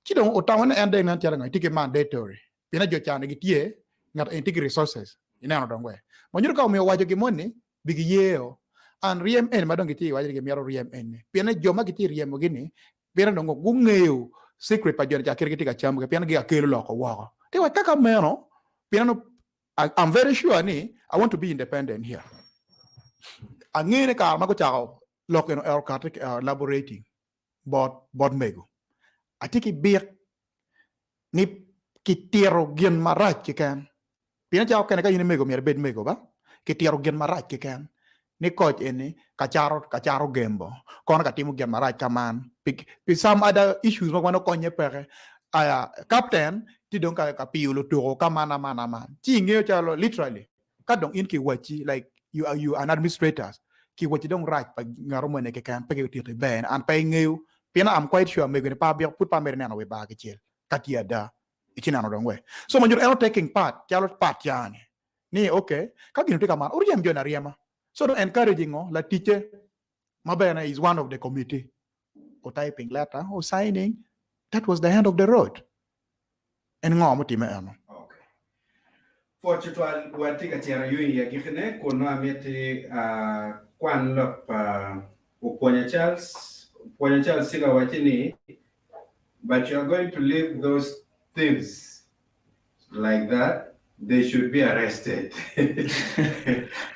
Ci dong otamo ni en dong nen calo ngo, tye ki mandatory. Pien jo cani gitye, ngat en tye ki resources. Ineno dong we. Ma nyuto ka omiyo owaco gin moni, bi giyeo. An ryem eni ma dong gitye iwaco ni gimito ryem eni, pien jo ma gitye ryemogi ni, pien dong gungeyo secret pa joni ca kit gitye ka cam kwede, pien giga kelo loko woko. Ti wa kaka meno, pien I'm very sure ni I want to be independent here. Angeyo ni kare ma gucako lok eno ero kati elaborating bot bot mego. Atye ki bik ni kitito gin marac keken. Pien cawa okene ka in imego myero ibed mego ba? Kitito gin marac keken ni koc eni ka cato ka cato gembo kono ka timo gin marac ka man pi pi some other issues mogo ma nongo konye peke. Aya captain tye dong ka ka piyo lutuku ka man aman aman ci ingeyo calo literally ka dong in kiwacci like you are you an administrators kiwacci dong rac pa ngat moni keken pe kitito ber an pe ingeyo pien I'm quite sure mego ni pe abiko pud pe amito neno wi bar kicel ka tye ada ci neno dong we. So ma nyuto en taking part calo part yani ni okay ka gin tye ka man oryem joni aryema. So dong encouraging ngo laticce ma bene is one of the committee o typing letter o signing that was the end of the road. En ngo mutime eno. Okay. Pwoc tutwal watye ka cito yo i agikine kun nongo amiti kwan lok pa Opwonya Charles. Opwonya Charles tye ka wacci ni But you are going to leave those thieves like that, they should be arrested.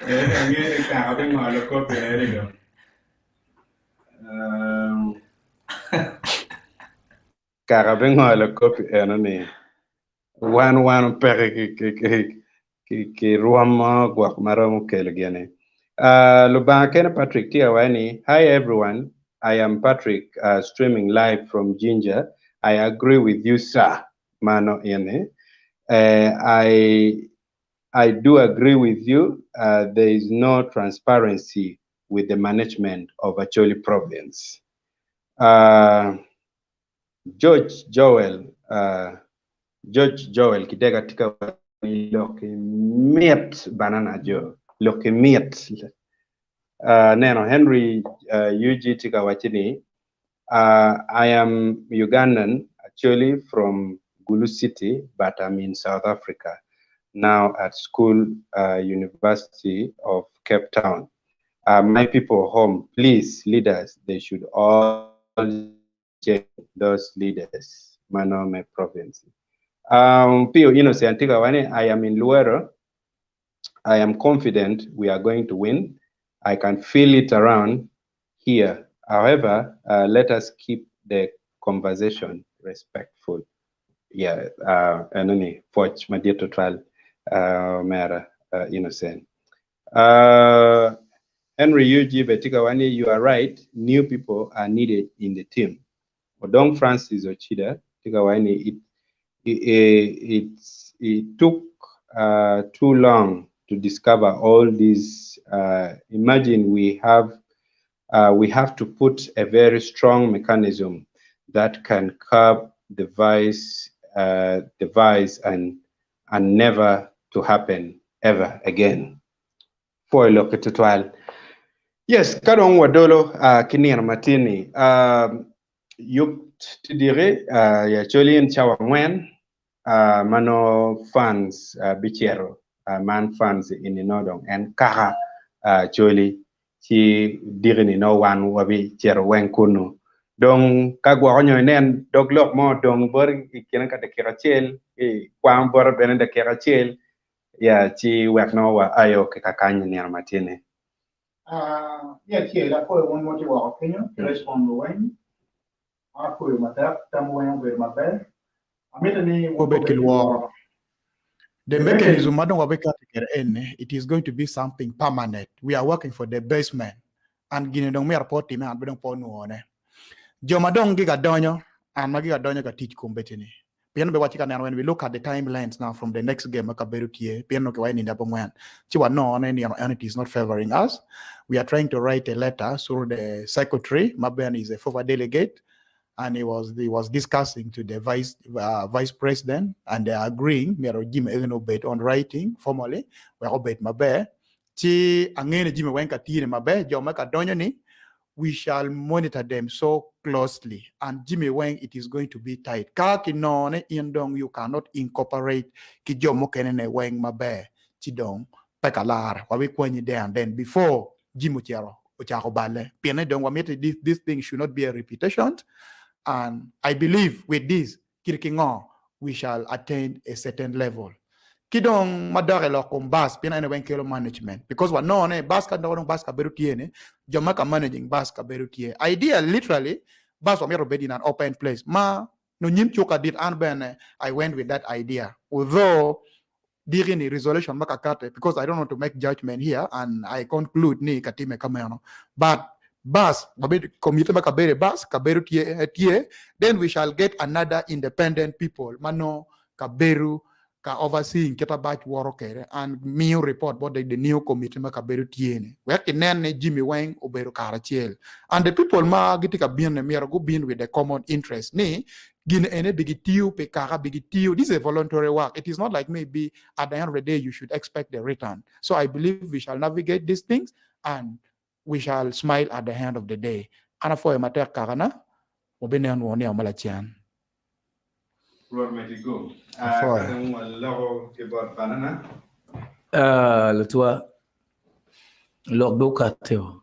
Angeyo ni kaka bingolo kop eni dong. Kaka bingolo kop eno ni wan wan peke ki rwom mo gwok ma romo kelo gini. Lubanga kene Patrick tye ka waco ni, Hi everyone, I am Patrick uh, streaming live from Jinja. I agree with you, sir. Mano ene. I I do agree with you. Uh, there is no transparency with the management of Acholi province. Uh, George Joel, uh, George Joel kidega tika loki mit banana jo loki mit. Neno Henry UG tika wachini I am Ugandan actually from Gulu City, but I'm in South Africa now at school, University of Cape Town. My people home, please, leaders, they should all change those leaders. Mano me province. Pio Innocent tika wani, I am in Luero. I am confident we are going to win. I can feel it around here. However, let us keep the conversation respectful. Yeah, anoni poch madit tutwal mera Innocent. Henry UG Betika Wani, you are right. New people are needed in the team. Odong Francis Ochida Tika Wani, it took too long to discover all these. Imagine we have to put a very strong mechanism that can curb the vice and never to happen ever again. For look at twal. Yes, kadong wadolo kinir matini. Yup tidire ya cholien chawa ngwen mano fans bichero man fans ini nodong en kaka choli chi dirini no wan wabi chero wen kunu. Dong ka gwoko nyo inen dog lok mo dong bor ikina ka dakika achiel kwang bor bene dakika achiel ya chi wek no wa ayo ke kakany ni matini. Yeah, achiel apuoyo wun moti woko kenyo ki respond weng apuoyo matek tam weng obedo maber amito ni wabed ki lworo. The mechanism ma dong wabikato kwede eni, it is going to be something permanent. We are working for the basement and gini dong myero pe otime an be dong pe onwone. Jo ma dong giga donyo an ma giga donyo ka tic kombeddi ni pien be watye ka neno when we look at the timelines now from the next game ma kabedo tye pien nongo kiwaco nindo abongwen ci wanone ni and it is not favoring us. We are trying to write a letter through the secretary ma ben is a former delegate and he was discussing to the vice president and they are agreeing myero jimi egin obed on writing formally wek obed maber ci angene jimi weng ka tine maber jo ma ka donyo ni we shall monitor them so closely and Jimmy Weng it is going to be tight ka ki none in dong you cannot incorporate ki jo mukene ne weng maber ci dong pe ka lar wabi kwanyi there and then before Jimmy ocero ochako balle pienne dong wamiti this thing should not be a repetition and I believe with this kit ki ngo we shall attain a certain level ki dong madok i lok kom bus pien ene weng kelo management because wanone bus ka dong bus ka bedo tye ni jo ma ka managing bus ka bedo tye idea literally bus wamito bed in an open place ma no nyim cuk adit an bene I went with that idea although diki ni resolution ma kakate because I don't want to make judgment here and I conclude ni katime kameno but bus babed committee ma kabedo bus kabedo tie tie then we shall get another independent people mano kabedo ka overseeing kita bac woro kede and miyo report bot the new committee ma kabedo tie ni wek inen ni Jimmy Weng obedo kara acel and the people ma gitye ka bino ni myero gubin with the common interest ni gin ene bigitiyo pi kaka bigitiyo this is a voluntary work. It is not like maybe at the end of the day you should expect the return. So I believe we shall navigate these things and we shall smile at the end of the day. An apwoyo matek kaka na wabinen woni o malacen. Rwot meti gum. Apwoyo. Ka dong waloko ki bot banana. Lutwa lok be okati o.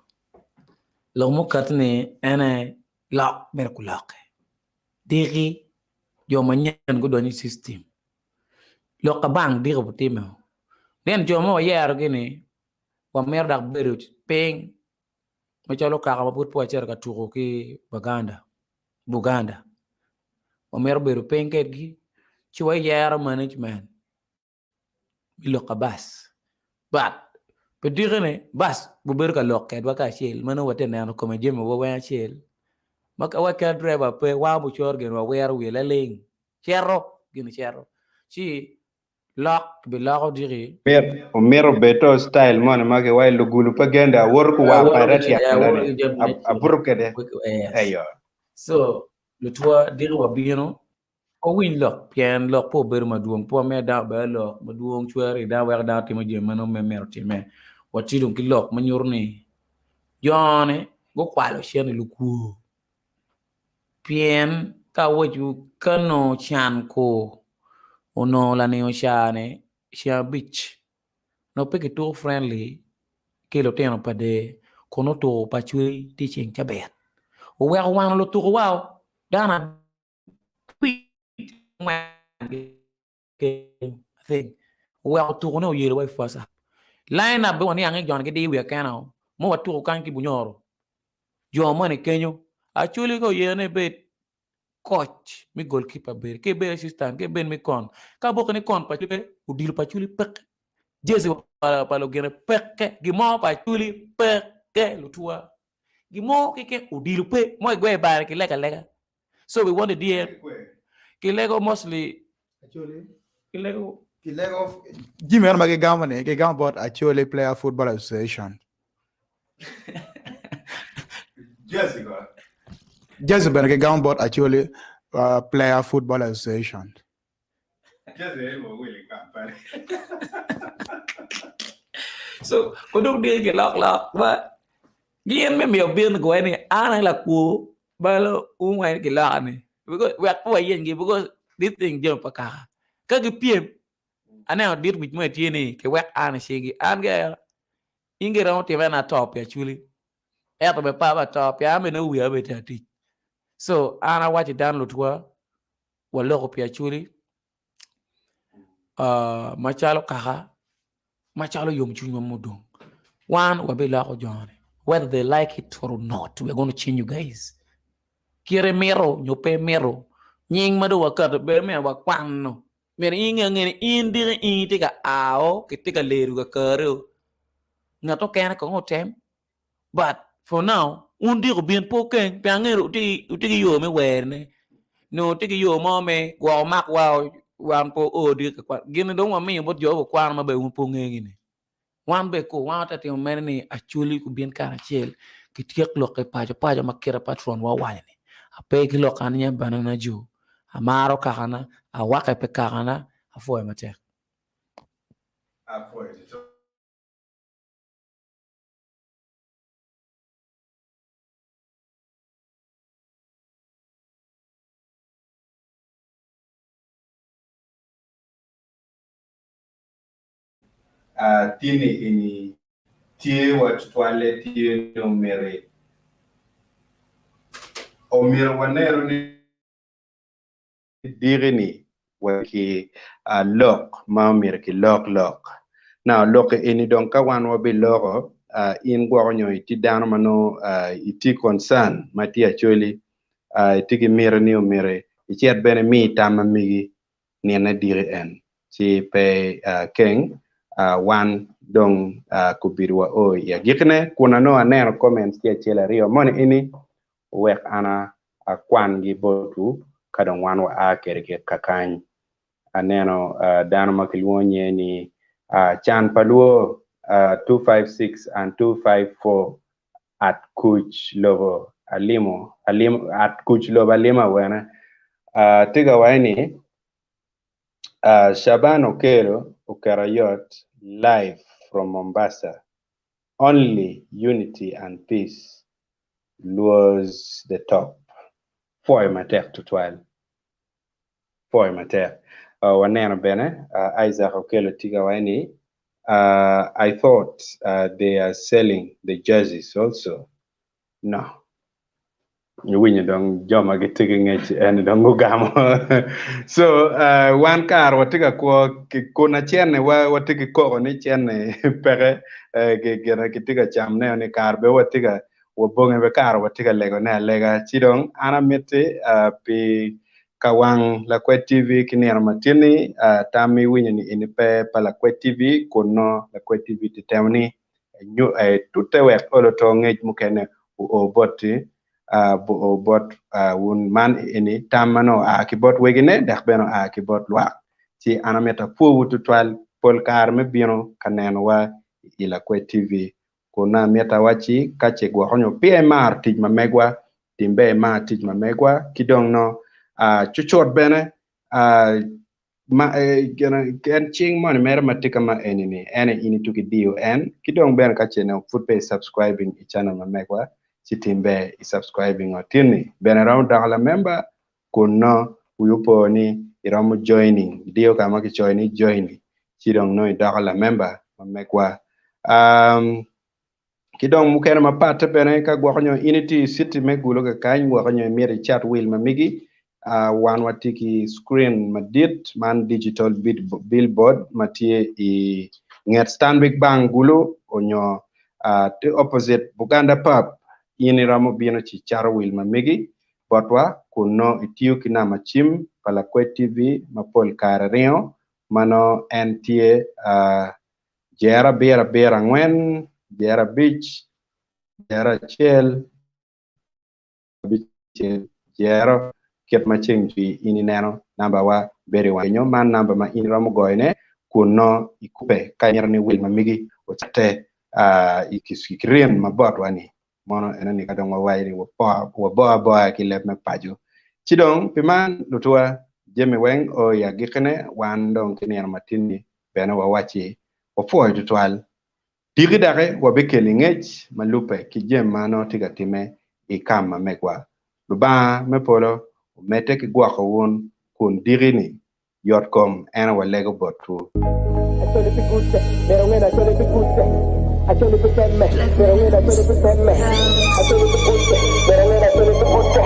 Lok mukati ni ene lok mere kuloke. Diki jo manyen gudonyo i system. Lok ka bank diki obitime o. Then jo ma wayero gini wamito dok bedo piny macalo kaka ma pud pe wacito ka tuko ki Baganda, Buganda. Wamito bedo piny kedgi ci wayero management me lok ka bus. But pi diki-ni bus gubedo ka lok kedwa kacel ma nongo watye ka neno kome jami wa weng acel. Ma ka wa ka driver pe wa bucor gin wa wero wiye laling. Cito gin cito. Ci lok biloko diki. Omito beto style moni ma kiwaco lugulu pe gende awoto ki war kwede atyeko abuto kwede. Eyo. So lutwa diki wabino wawiny lok pien lok pe obedo madwong pe wamiyo dano obedo lok madwong cwero i dano weko dano timo jami ma nongo me myero otime. Watye dong ki lok ma nyuto ni jo-ni gukwalo cente lukwo pien ka awacciwu ka nongo can kur onongo laningo caa-ni ceng abic nongo pe kituko friendly ki lutino pa der kun nongo tuko pa cwiny tye ceng cabit oweko wano lutuko wa dano abic oweko tukone oyelo wa i first half. Line up bene waniang ni joni gidiyo wiye kena o mo watuko kany ki Bunyoro jo moni kenyo Acholi ka oye ni ibed coach me goalkeeper bed ka ibed assistant ka ibed me kon ka aboki ni kon pa Acholi pe odilo pa Acholi peke jersey pa lugine peke gin mo pa Acholi peke lutwa gin mo keken odilo pe mo igwe bare ki lego alega So we want the DM. Kilego mostly. Acholi. Kilego. Kilego. Jimmy eno ma gigamo ni gigamo bot Acholi Player Football Association. Jersey go. Jersey bene gigamo bot Acholi uh, Player Football Association. Jersey emo wili company. So kodong dye gilok lok ma gin me miyo bin gwe ni an aye lakwo Balo wun weng ki loka ni because wek pe wayeny gi because this thing jami pa kaka ka gi pyem aneno dit wic mo tye ni ki wek an i cingi an ge in gi romo time na ato pi acholi ento bene pe ato pi an bene wiya bene tye atic so an awaco dano lutwa waloko pi acholi uh, macalo kaka macalo yomcwinywa mudong. Wan wabiloko joni whether they like it or not, we are going to change you guys. Kite mito nyo pe mito, nying ma dong waketo bedo myero wakwano. Myero in inge ange ni in diki in itye ka ao kitye ka lero kakare. Ngat okene kong otem. But for now, un diko bin pe wukeng pien angeyo wutye ki yo me werone nyo wutye ki yo mo me gwoko mak wa wan pe oo diki ka kwan. Gin-ni dong wamiyo bot jo gukwano ma bene wun pe wungeyo gini. Wan bene ko wan watye ka timo mere ni Acholi gubin karacel gityek lok i paco paco ma kite patron wa owaco ni ape ki lok an nya banana jo amaro kakana awake pi kakana apwoyo matek. Apwoyo Tini eni tye wa tutwalle tye ni omyero omyero wanenu ni diki-ni wa ki lok ma omyero kilok lok. Now lok eni dong ka wan wabiloko in gwoko nyo itye dano ma nongo itye concern ma tye acholi itye ki miti ni omyero icit bene imi tam ma megi nine diki en ci pe keng wan dong kobedo wa o i agikine kun anongo aneno comments tye acel aryo moni eni wek an akwangi botwu ka dong wan waa kwede ki kakany. Aneno dano ma kilwongo nyinge ni Can pa Lwo 256 and 254 at Kuc Lobo Alimo, Alimo, at Kuc Lobo Alimo Awene. Tye ka waco ni Shaban Okello oketo ayot live from Mombasa. Only unity and peace lures the top. Pwoyo matek tutwal. Pwoyo matek. Uh, waneno bene uh, Isaac Okello tye ka waco ni uh, I thought uh, they are selling the jerseys also. No. Iwinyo dong jo ma gitye ki ngec eni dong gugamo. so uh, wan kare watye ka kwo kun acene wa watye ki koko ni cene peke eh, gine kitye ka cam ne ni kare be watye ka wabonge be kare watye ka lego ne alega ci dong an amiti uh, pi ka wang Lakwed TV ki nino matini uh, tam iwinyo ni ini pe pa Lakwed TV kun no Lakwed TV titemo ni tute wek olo to ngec mukene oo boti. Bot wun man eni tam ma nongo oa ki bot wegine dok bene oa ki bot lwak. Ci an amito apwowu tutwal pol kare me bino ka nenowa i Lakwed TV. Kun nongo amito awacci ka ce gwoko nyo peya imaro tic ma megwa, tim ber imar tic ma megwa ki dong nongo cucut bene Ma en cing moni mere ma tye ka ma eni ni en aye in ituko idiyo en ki dong bene ka ce nongo pud pe i subscribing i channel ma megwa ci tim ber i subscribing o tin-ni bene iromo doko lamemba kun nongo wi opo ni iromo joining idiyo ka ma kicoyo ni join-ni ci dong nongo idoko lamemba ma megwa. Ki dong mukene mapatte bene ka gwoko nyo in itye i citi me Gulu kakany gwoko nyo imito icat wil ma megi, wan watye ki screen madit man digital billboard ma tye i nget Stanbic Bank Gulu onyo tye opposite Buganda Pub in iromo bino ci icato wil ma megi botwa kun nongo itiyo ki namba cim pa Lakwed TV ma pol kare ringo ma nongo en tye Jer abiro abiro angwen, jer abic, jer acel, abicel, jero, kit ma ceng jwi in ineno nambawa bedo i wang kenyo. Man namba ma in iromo goyone kun nongo ikubbe ka imito ni wil ma megi ocatte i cikirin ma botwa-ni. Mono eno ni ka dong wawaco ni wabo aboya ki leb me paco. Ci dong pi man lutuwa, jami weng o i agikkine, wan dong ki nino matin-ni bene wawacci, Wapwoyo twatwal. Diki doki wabikeli ngec ma lubbe ki jami ma nongo tye ka timme i kam ma megwa. Lubanga me polo omedde ki gwoko wun kun diki-ni yotkom en aye walego botwu. Acholi pi gutte, myero onge ni Acholi pi gutte. Acholi pi temme, myero onge ni Acholi pi temme. Acholi pi gutte, myero onge ni Acholi pi gutte.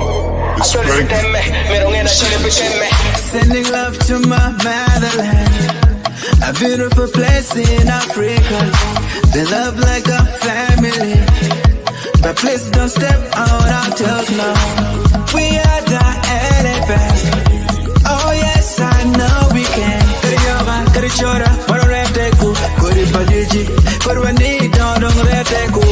Acholi pi temme, myero onge ni Acholi pi temme. Sending love to my motherland, a beautiful place in Africa. They love like a family, but please don't step on our toes now. We are the elephants. Oh yes, I know we can. Kariyoba, karichora, waroreteku, kori paliji, korwani, dong reteku.